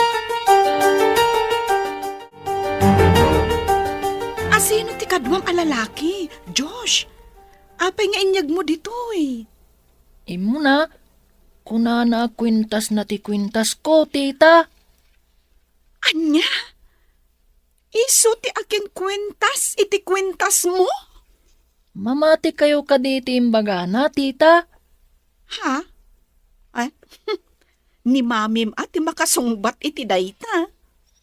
Asino ti kaduam a lalaki, Josh? Apay nga inyegmo ditoy? Immuna, kunana a kuentasna ti kuentasko, tita. Ania? Isu ti akinkuentas iti kuentasmo? Mamatikayo kadi iti imbagana, tita? Ha? Ay, ni mamim a ti makasungbat iti dayta.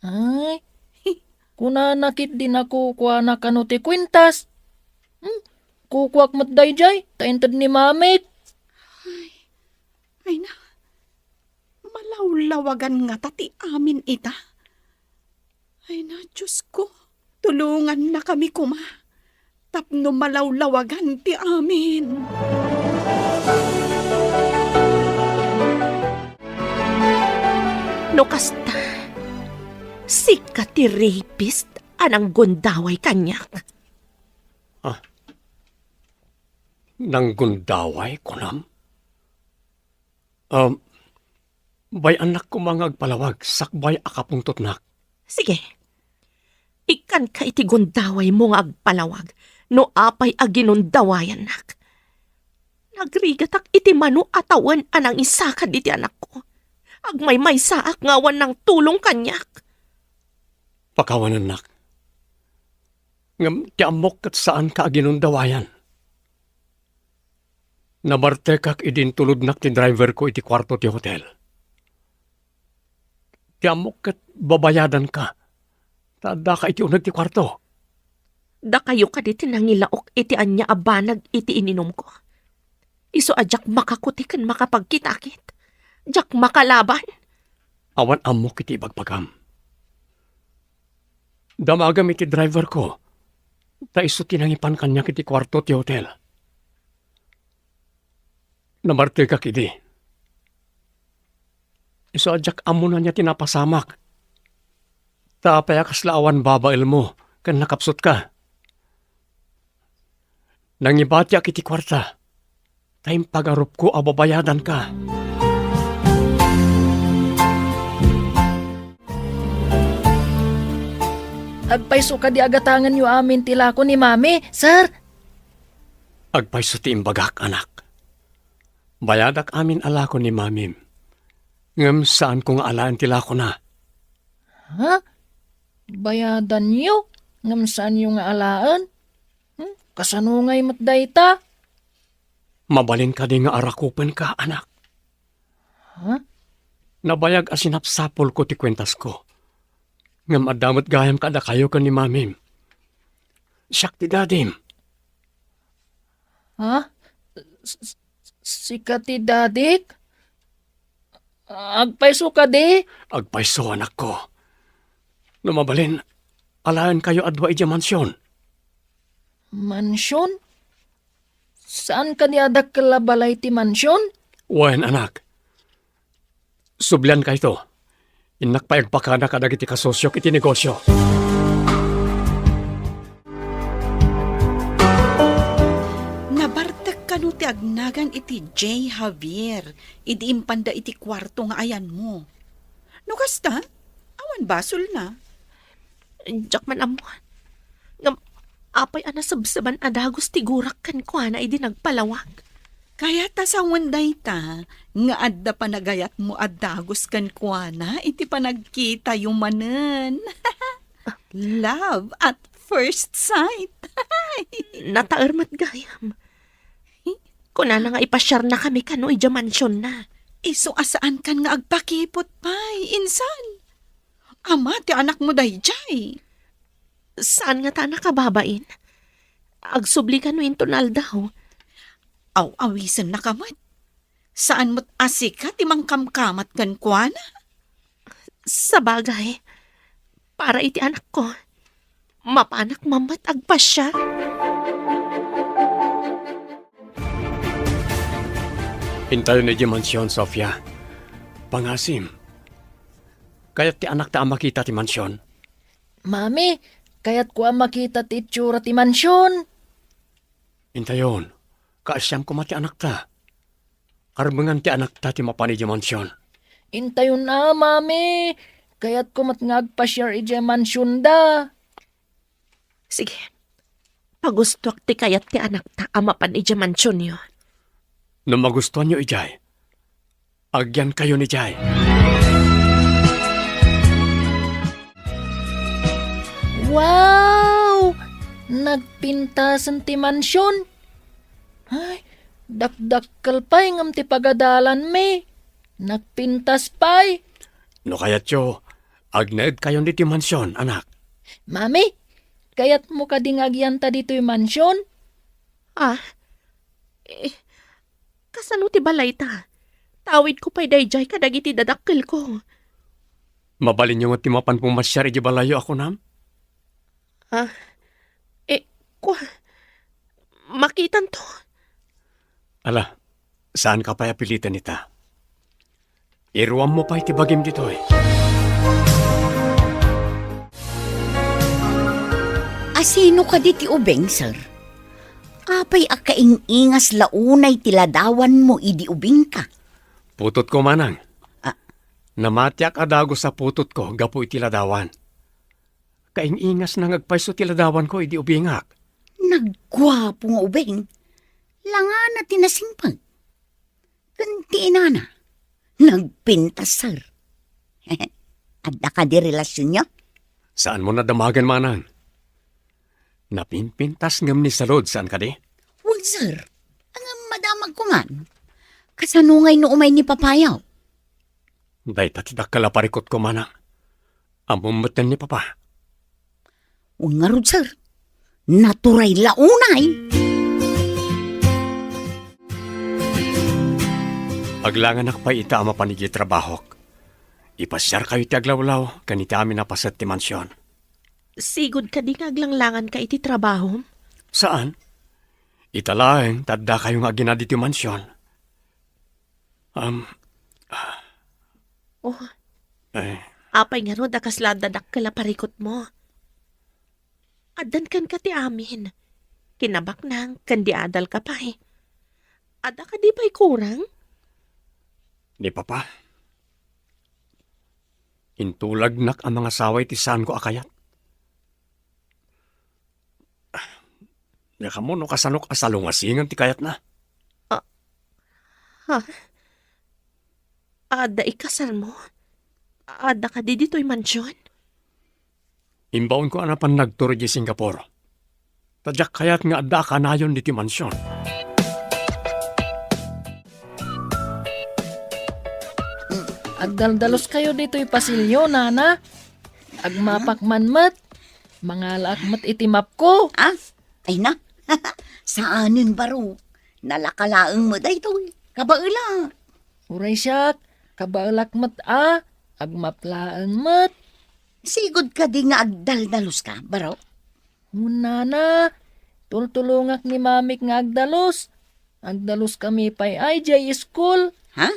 Ay, kunana ketdi a kukuana kano ti kuentas. Hmm, kukuak met daydiay, ta inted ni mamik. Ay, ay na, malawlawagan ngata ti amin ita? Ay na, Diosko, tulongannakami koma tapno malawlawagan ti amin. No kasta, sika ti rapist a nanggundaway kaniak. Ah, nanggundaway, kunam? Um, bay-annak koma nga agpalawag sakbay a kapungtotnak. Sige. Ikkanka iti gundawaymo nga agpalawag no apay a ginundawayannak. Nagrigatak iti mano a tawen a nangisakad iti anakko. Agmaymaysaak nga awan nangtulong kaniak. Pakawanennak. Ngem ti ammok ket saanka a ginundawayan. Nabartekak idi intulodnak ti driverko iti kuarto ti hotel. Ti ammok ket babayadanka, ta addaka iti uneg ti kuarto. Dakayo kadi ti nangilaok iti ania a banag iti ininumko. Isu a diak makakuti ken makapagkitakit. Diak makalaban. Awan ammok iti ibagbagam. Damagem iti driverko, ta isu ti nangipan kaniak iti kuarto ti hotel. Nabartekak idi. Isu a diak ammo ania ti napasamak. Ta apay a kasla awan babaelmo ken nakapsutka? Nangibatiak iti kuarta, ta impagarupko a babayadanka. Agpayso kadi a gatangenyo amin ti lako ni Mami, sir? Agpayso ti imbagak, anak. Bayadak amin a lako ni Mamim. Ngem saanko nga alaen ti lakona. Ha? Bayadanyo, ngem saanyo nga alaen? Hmm? Kasano ngay met dayta? Mabalin kadi nga arakupenka, anak? Ha? Nabayag a sinapsapulko ti kuentasko. Ngem adda met gayam kadakayo ken ni Mamim. Siak ti dadim. Ha? S-, s-, sika ti dadik? Agpayso kadi? Agpayso, anakko. No mabalin, alaenkayo a dua idiay mansion. Mansion? Saan kadi a dakkel a balay ti mansion? Wen, anak. Subliankayto. Innak pay agpakada kadagiti kasosiok iti negosio. Nabartek kano ti agnagan iti J. Javier idi impanda iti kuarto nga ayanmo. No kasta, awan basolna. Diak man ammo. Ngem apay a nasebseban a dagus ti gurak kenkuana idi nagpalawag? Kayat a sawen dayta nga adda panagayatmo a dagus kenkuana iti panagkitayo manen. Love at first sight. Nataer met gayam. Kunana nga ipasiarnakami kano idiay mansionna. Isu a saankan nga agpakipot pay, insan. Ama ti anakmo daydiay. Saan ngata a nakababain? Agsubli kano inton aldaw. Aw-awisennaka met. Saan met a sika ti mangkamkamat kenkuana? Sabagay, para iti anakko, mapanak man met agpasiar. Intayon idiay mansion, Sofia. Pangasim. Kayat ti anakta a makita ti mansion? Mami, kayatko a makita ti itsura ti mansion. Intayon, kaasiam koma ti anakta. Armengan ti anakta ti mapan idiay mansion. Intayon a, Mami. Kayatko met nga agpasiar idiay mansionda. Sige. Pagustoak ti kayat ti anakta a mapan idiay mansionyo. No magustoanyo idiay, agyankayo idiay. Wow! Nagpintasen ti mansion. Ay, dakdakkel pay ngem ti pagadalanmi. Nagpintas pay. No kayatyo, agnaedkayon ditoy mansion, anak. Mami, kayatmo kadi nga agyanta ditoy mansion? Ah, eh, kasano ti balayta? Tawidko pay daydiay kadagiti dadakkelko. Mabalinyo met ti mapan pumasiar idiay balayyo a kunam? Ah, eh, kua, makitanto. Ala, saanka pay a piliten ita. Iruammo pay ti bagim ditoy. Asino kadi ti ubing, sir? Apay a kaing-ingas la unay ti ladawanmo idi ubingka? Putotko, manang. Ah. Namatiak a dagus a putotko gapu iti ladawan. Kaing-ingasna nga agpayso ti ladawanko idi ubingak. Nagguapo nga ubing. Langana ti nasimpag. Ken ti inana, nagpintas, sir. Adda kadi relasionyo? Saanmo nadamagen, manang. Napinpintas ngem ni Salud, saan kadi? Wen, sir. Ngem madamag ko man. Kasano ngay no umay ni papayo? Dayta ti dakkel a parikutko, manang. Ammom metten ni Papa. Wen ngarud, sir. Naturay la unay. Aglanganak pay ita a mapan idiay trabahok. Ipasiarkayo iti aglawlaw ken iti amin a paset ti mansion. Sigud kadi nga aglanglanganka iti trabahom? Saan. Ita laeng ta addakayo nga agina ditoy mansion. Am, Oh, eh, apay ngarud a kasla adda dakkel a parikutmo? Addan kenka ti amin. Kinabaknang ken di adalka pay. Adda kadi pay kurang? Ni Papa, intulagnak a mangasawa iti saanko a kayat. Diak ammo no kasanok a salungasingen ti kayatna. Ah, ha? Adda ikasarmo? Adda kadi ditoy mansion? Imbaonko a napan nagtur idiay Singapore. Ta diak kayat nga adda a kanayon ditoy mansion. Agdaldalos kayo ditoy pasilyo, nana. Agmapak man met. Mangalaak met iti mapko. Ah? Ay na, saanen baro. Nalaka laeng met daytoy. Kabaela. Uray siak, kabaelak met a. Agmap laeng met. Sigud kadi nga agdaldalos ka, baro? Ngunana, tultulongak ni mamik nga agdalus. Agdalus kami pay ay jay school. Ha?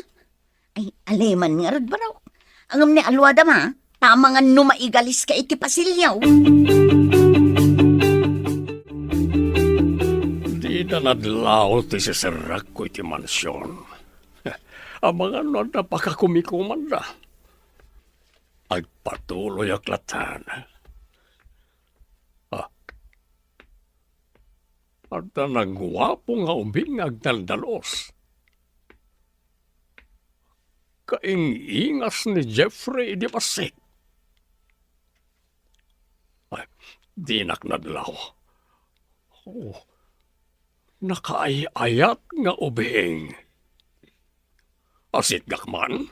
Ay, aleman ngarud, baro. Ngem ni aluada ma, ta amangan no maigalis ka iti pasilyo. Dida nadlaw ti siserrekko iti mansion. Amangan no adda pakakumikomanda. Agpatuloyak latta. Ah. Adda naguapo nga ubing nga agdaldalos. Kaing-ingas ni Jeffrey idi bassit. Ay, dinak nadlaw. Oh, nakaay-ayat nga ubing. Asitgak man?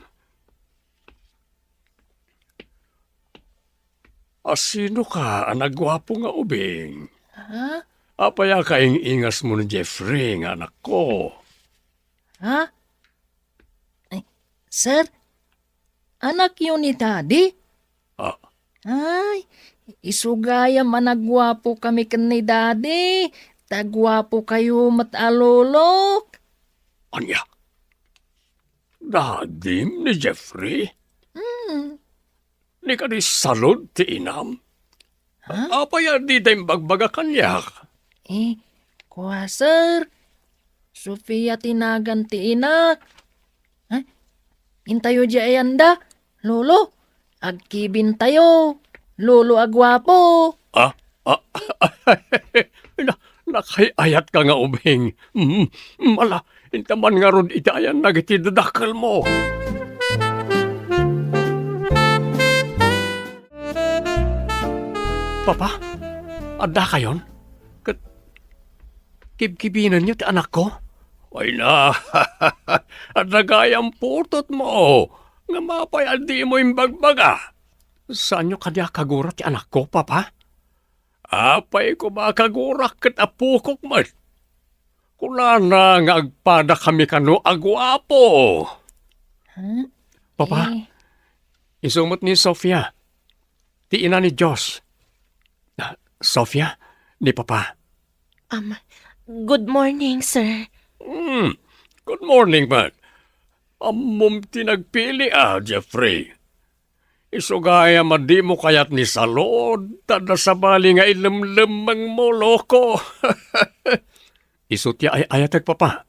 Asino ka a naguapo nga ubing? Ha? Apay a kaing-ingas mo ni Jeffrey nga anakko? Ha? Ay, sir, anakyo ni Daddy? Ah. Ay, isu gayam a naguapo kami ken ni Daddy, ta guapo kayo met a lolok. Ania? Daddy ni Jeffrey? Hmm. Ni kadi salud ti inam? Ha? Apay a dida imbagbaga kaniak? Eh, kua, sir. Sofia ti nagan ti inak. Ha? Intayo di ayanda, Lolo. Agkibintayo, Lolo a guapo. Ah? Ah? Na, nakaay-ayat ka nga ubing. Mm, ala, inta man ngarud iti ayan dagiti dadakkel mo. Papa, adda kayon? Ket kibkibinenyo ti anakko? Ay na, adda gayam putotmo. Ngem apay a dimo imbagbaga? Saanyo kadi a kagura ti anakko, Papa? Apay koma a kagurak ket apokok met. Kunana nga agpadakami kano a guapo. Huh? Papa, eh, isu met ni Sofia, ti ina ni Josh. Ah, Sofia, ni Papa. Um, good morning, sir. Hmm, good morning, man. Ammom ti nagpili, a, Jeffrey. Isu gayam a dimo kayat ni salud, ta adda sabali nga ilemlemmengmo, loko. Isu ti ay-ayatek, Papa.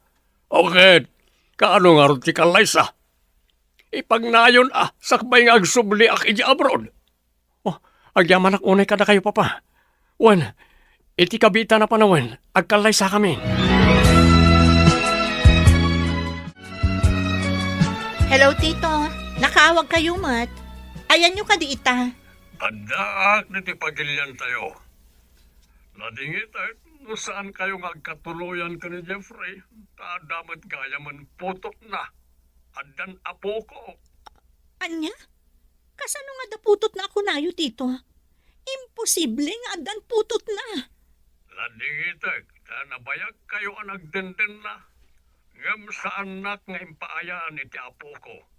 O ket, kaano ngarud ti kallaysa? Ipagnayon a, sakbay nga agsubliak idiay abroad. Oh, agyamanak unay kadakayo, Papa. Wen, iti kabiitan a panawen, agkallaysakami. Hello, Tito. Nakaawag kayo met. Ayanyo kadi ita? Addaak ditoy pagiliantayo. Nadingitek no saankayo nga agkatuloyan ken ni Jeffrey, ta adda met gayamen putotna. Addan apokok. Ania? Kasano nga adda putotna a kunayo, Tito? Imposible nga addan putotna. Nadingitek ta nabayagkayo a nagdendenna, ngem saannak nga impaayan iti apoko.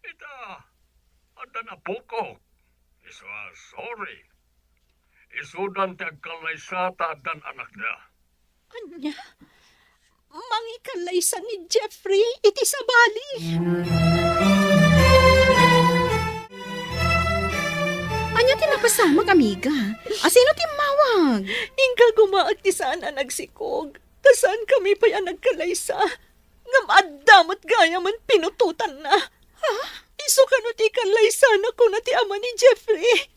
Ita, addan apokok. Isu a, sorry. Isudan ti agkallaysa ta addan anakda. Ania? Mangikallaysa ni Jeffrey iti sabali? Ania ti napasamak, amiga? Asino ti immawag? Inka gumaak ti saan a nagsikog. Ta saankami pay a nagkallaysa. Ngem adda met gayamen pinutotanna. Ha? Isu kano ti ikallaysanak, kuna ti ama ni Jeffrey.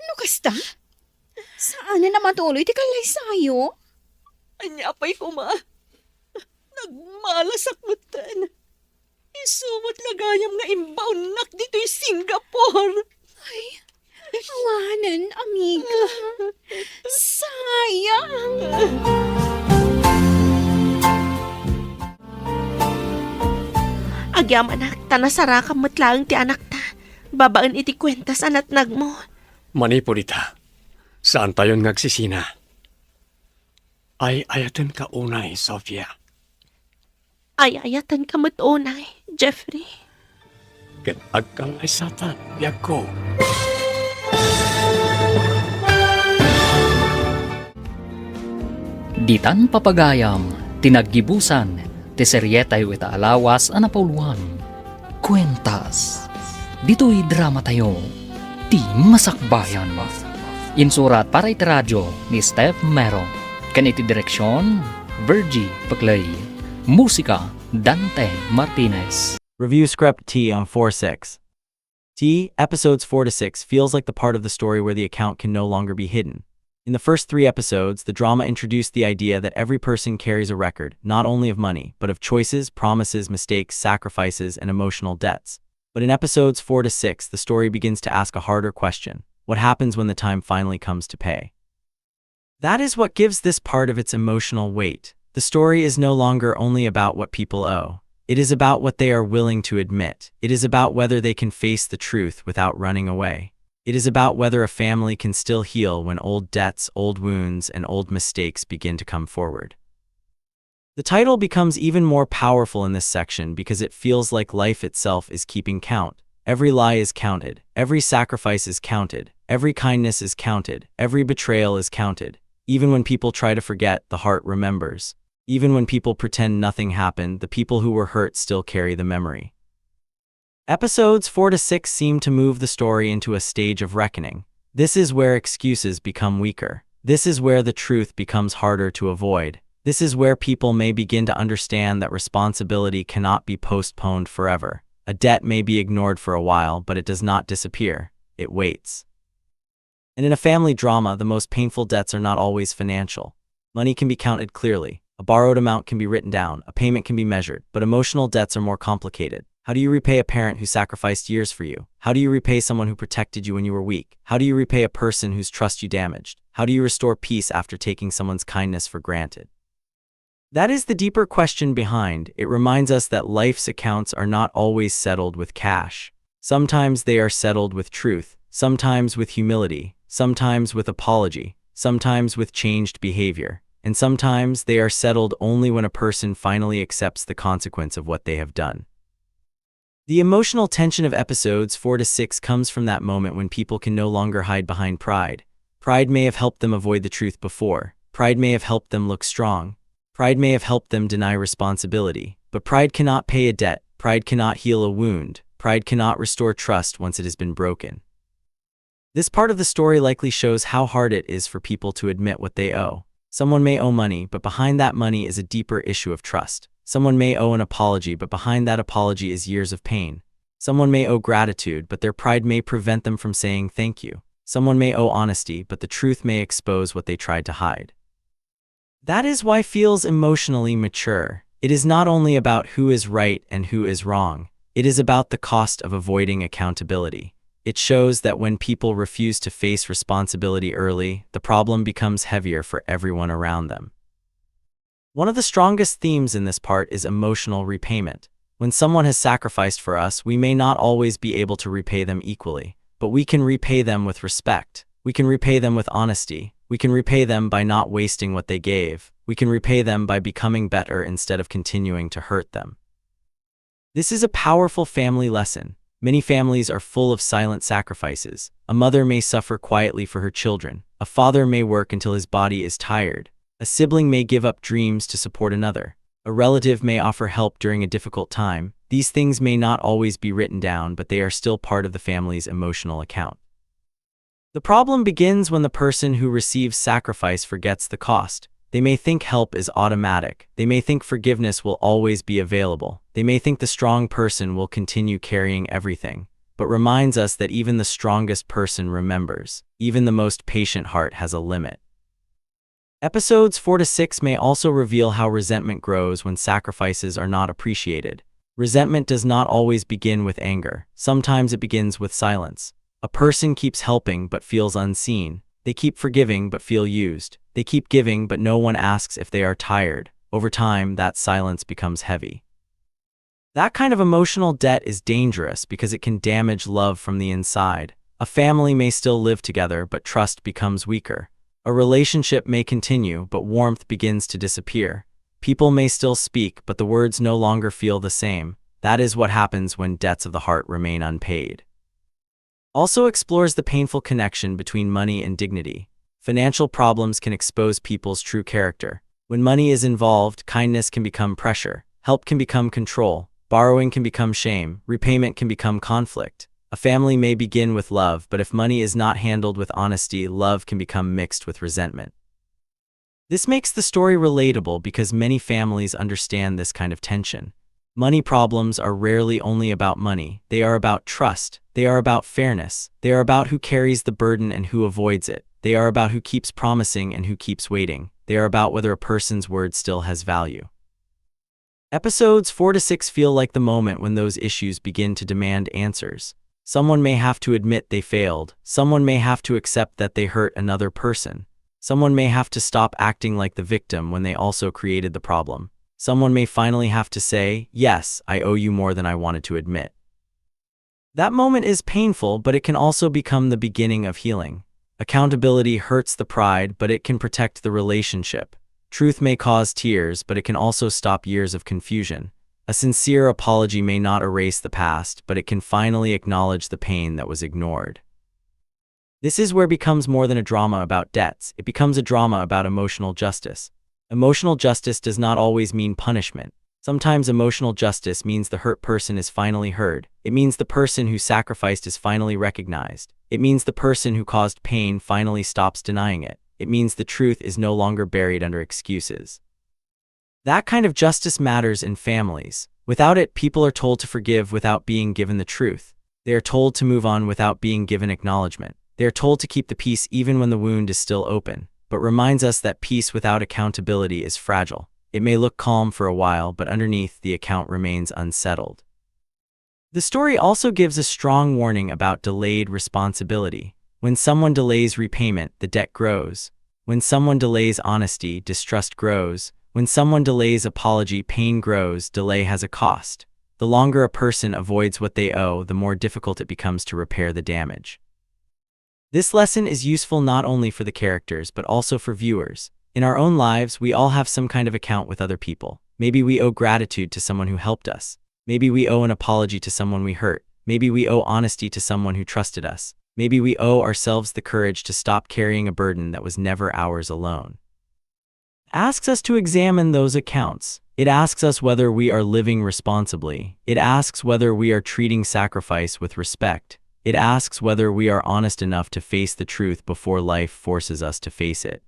No kasta, saanen a matuloy ti kallaysayo? Ania pay koma? Nagmalasak metten. Isu met la gayam nga imbaonnak ditoy Singapore. Ay, awanen, amiga. Sayang. Agyamanak, ta nasarakam met laeng ti anakta babaen iti kuentas a natnagmo. Manipud ita, saantayon nga agsisina. Ay-ayatenka unay, Sofia. Ay-ayatenka met unay, Jeffrey. Ket agkalaysatan, biagko. Ditan papagayam ti naggibusan ti serietayo ita a lawas a napauluan. Kuentas. Ditoy dramatayo, ti Masakbayan. Insurat para iti radio ni Steph Mero, ken iti direksion, Virgie Peclay. Musika, Dante Martinez. Review script T M four six. T, episodes four to six feels like the part of the story where the account can no longer be hidden. In the first three episodes, the drama introduced the idea that every person carries a record, not only of money, but of choices, promises, mistakes, sacrifices, and emotional debts. But in episodes four to six, the story begins to ask a harder question. What happens when the time finally comes to pay? That is what gives this part of its emotional weight. The story is no longer only about what people owe. It is about what they are willing to admit. It is about whether they can face the truth without running away. It is about whether a family can still heal when old debts, old wounds, and old mistakes begin to come forward. The title becomes even more powerful in this section because it feels like life itself is keeping count. Every lie is counted, every sacrifice is counted, every kindness is counted, every betrayal is counted. Even when people try to forget, the heart remembers. Even when people pretend nothing happened, the people who were hurt still carry the memory. Episodes four to six seem to move the story into a stage of reckoning. This is where excuses become weaker. This is where the truth becomes harder to avoid. This is where people may begin to understand that responsibility cannot be postponed forever. A debt may be ignored for a while, but it does not disappear. It waits. And in a family drama, the most painful debts are not always financial. Money can be counted clearly. A borrowed amount can be written down. A payment can be measured. But emotional debts are more complicated. How do you repay a parent who sacrificed years for you? How do you repay someone who protected you when you were weak? How do you repay a person whose trust you damaged? How do you restore peace after taking someone's kindness for granted? That is the deeper question behind. It reminds us that life's accounts are not always settled with cash. Sometimes they are settled with truth, sometimes with humility, sometimes with apology, sometimes with changed behavior, and sometimes they are settled only when a person finally accepts the consequence of what they have done. The emotional tension of episodes four to six comes from that moment when people can no longer hide behind pride. Pride may have helped them avoid the truth before. Pride may have helped them look strong. Pride may have helped them deny responsibility. But pride cannot pay a debt. Pride cannot heal a wound. Pride cannot restore trust once it has been broken. This part of the story likely shows how hard it is for people to admit what they owe. Someone may owe money, but behind that money is a deeper issue of trust. Someone may owe an apology, but behind that apology is years of pain. Someone may owe gratitude, but their pride may prevent them from saying thank you. Someone may owe honesty, but the truth may expose what they tried to hide. That is why feels emotionally mature. It is not only about who is right and who is wrong, it is about the cost of avoiding accountability. It shows that when people refuse to face responsibility early, the problem becomes heavier for everyone around them. One of the strongest themes in this part is emotional repayment. When someone has sacrificed for us, we may not always be able to repay them equally, but we can repay them with respect. We can repay them with honesty. We can repay them by not wasting what they gave. We can repay them by becoming better instead of continuing to hurt them. This is a powerful family lesson. Many families are full of silent sacrifices. A mother may suffer quietly for her children. A father may work until his body is tired. A sibling may give up dreams to support another. A relative may offer help during a difficult time. These things may not always be written down, but they are still part of the family's emotional account. The problem begins when the person who receives sacrifice forgets the cost. They may think help is automatic. They may think forgiveness will always be available. They may think the strong person will continue carrying everything, but reminds us that even the strongest person remembers. Even the most patient heart has a limit. Episodes four to six may also reveal how resentment grows when sacrifices are not appreciated. Resentment does not always begin with anger. Sometimes it begins with silence. A person keeps helping but feels unseen. They keep forgiving but feel used. They keep giving but no one asks if they are tired. Over time, that silence becomes heavy. That kind of emotional debt is dangerous because it can damage love from the inside. A family may still live together, but trust becomes weaker. A relationship may continue, but warmth begins to disappear. People may still speak, but the words no longer feel the same. That is what happens when debts of the heart remain unpaid. Also explores the painful connection between money and dignity. Financial problems can expose people's true character. When money is involved, kindness can become pressure, help can become control, borrowing can become shame, repayment can become conflict. A family may begin with love, but if money is not handled with honesty, love can become mixed with resentment. This makes the story relatable because many families understand this kind of tension. Money problems are rarely only about money, they are about trust, they are about fairness, they are about who carries the burden and who avoids it, they are about who keeps promising and who keeps waiting, they are about whether a person's word still has value. Episodes four to six feel like the moment when those issues begin to demand answers. Someone may have to admit they failed, someone may have to accept that they hurt another person, someone may have to stop acting like the victim when they also created the problem. Someone may finally have to say, "Yes, I owe you more than I wanted to admit." That moment is painful, but it can also become the beginning of healing. Accountability hurts the pride, but it can protect the relationship. Truth may cause tears, but it can also stop years of confusion. A sincere apology may not erase the past, but it can finally acknowledge the pain that was ignored. This is where it becomes more than a drama about debts. It becomes a drama about emotional justice. Emotional justice does not always mean punishment. Sometimes emotional justice means the hurt person is finally heard. It means the person who sacrificed is finally recognized. It means the person who caused pain finally stops denying it. It means the truth is no longer buried under excuses. That kind of justice matters in families. Without it, people are told to forgive without being given the truth. They are told to move on without being given acknowledgement. They are told to keep the peace even when the wound is still open, but reminds us that peace without accountability is fragile. It may look calm for a while, but underneath, the account remains unsettled. The story also gives a strong warning about delayed responsibility. When someone delays repayment, the debt grows. When someone delays honesty, distrust grows. When someone delays apology, pain grows. Delay has a cost. The longer a person avoids what they owe, the more difficult it becomes to repair the damage. This lesson is useful not only for the characters, but also for viewers. In our own lives, we all have some kind of account with other people. Maybe we owe gratitude to someone who helped us. Maybe we owe an apology to someone we hurt. Maybe we owe honesty to someone who trusted us. Maybe we owe ourselves the courage to stop carrying a burden that was never ours alone. Asks us to examine those accounts. It asks us whether we are living responsibly. It asks whether we are treating sacrifice with respect. It asks whether we are honest enough to face the truth before life forces us to face it.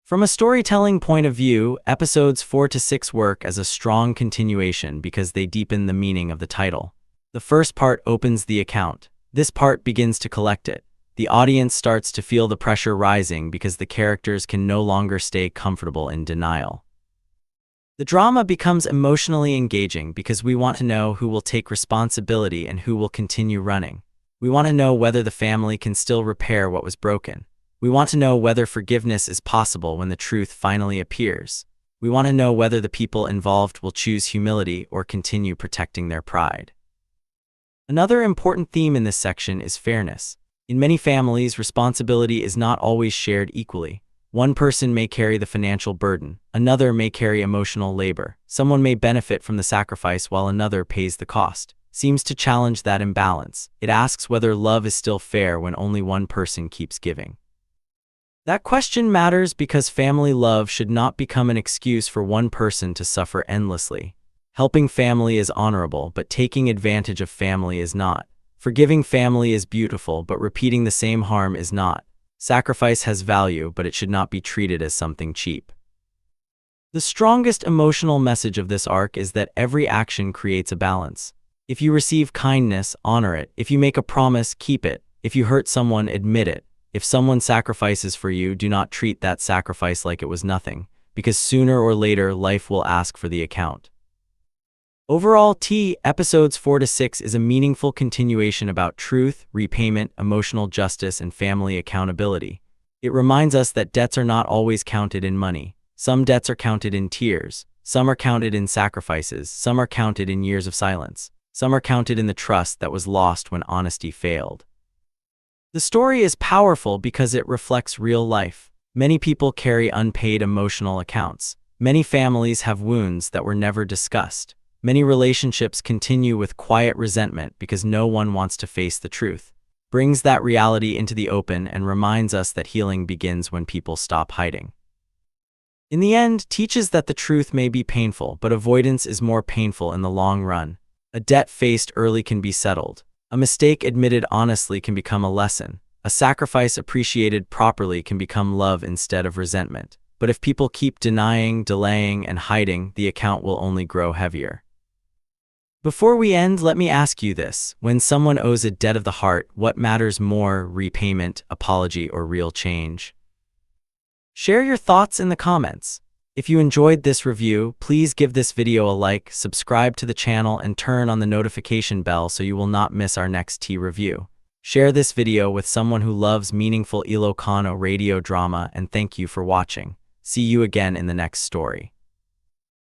From a storytelling point of view, episodes four to six work as a strong continuation because they deepen the meaning of the title. The first part opens the account. This part begins to collect it. The audience starts to feel the pressure rising because the characters can no longer stay comfortable in denial. The drama becomes emotionally engaging because we want to know who will take responsibility and who will continue running. We want to know whether the family can still repair what was broken. We want to know whether forgiveness is possible when the truth finally appears. We want to know whether the people involved will choose humility or continue protecting their pride. Another important theme in this section is fairness. In many families, responsibility is not always shared equally. One person may carry the financial burden, another may carry emotional labor, someone may benefit from the sacrifice while another pays the cost. Seems to challenge that imbalance. It asks whether love is still fair when only one person keeps giving. That question matters because family love should not become an excuse for one person to suffer endlessly. Helping family is honorable, but taking advantage of family is not. Forgiving family is beautiful, but repeating the same harm is not. Sacrifice has value, but it should not be treated as something cheap. The strongest emotional message of this arc is that every action creates a balance. If you receive kindness, honor it. If you make a promise, keep it. If you hurt someone, admit it. If someone sacrifices for you, do not treat that sacrifice like it was nothing, because sooner or later life will ask for the account. Overall, T episodes four to six is a meaningful continuation about truth, repayment, emotional justice, and family accountability. It reminds us that debts are not always counted in money. Some debts are counted in tears, some are counted in sacrifices, some are counted in years of silence, some are counted in the trust that was lost when honesty failed. The story is powerful because it reflects real life. Many people carry unpaid emotional accounts. Many families have wounds that were never discussed. Many relationships continue with quiet resentment because no one wants to face the truth. Brings that reality into the open and reminds us that healing begins when people stop hiding. In the end, teaches that the truth may be painful, but avoidance is more painful in the long run. A debt faced early can be settled. A mistake admitted honestly can become a lesson. A sacrifice appreciated properly can become love instead of resentment. But if people keep denying, delaying, and hiding, the account will only grow heavier. Before we end, let me ask you this. When someone owes a debt of the heart, what matters more, repayment, apology, or real change? Share your thoughts in the comments. If you enjoyed this review, please give this video a like, subscribe to the channel, and turn on the notification bell so you will not miss our next T review. Share this video with someone who loves meaningful Ilocano radio drama, and thank you for watching. See you again in the next story.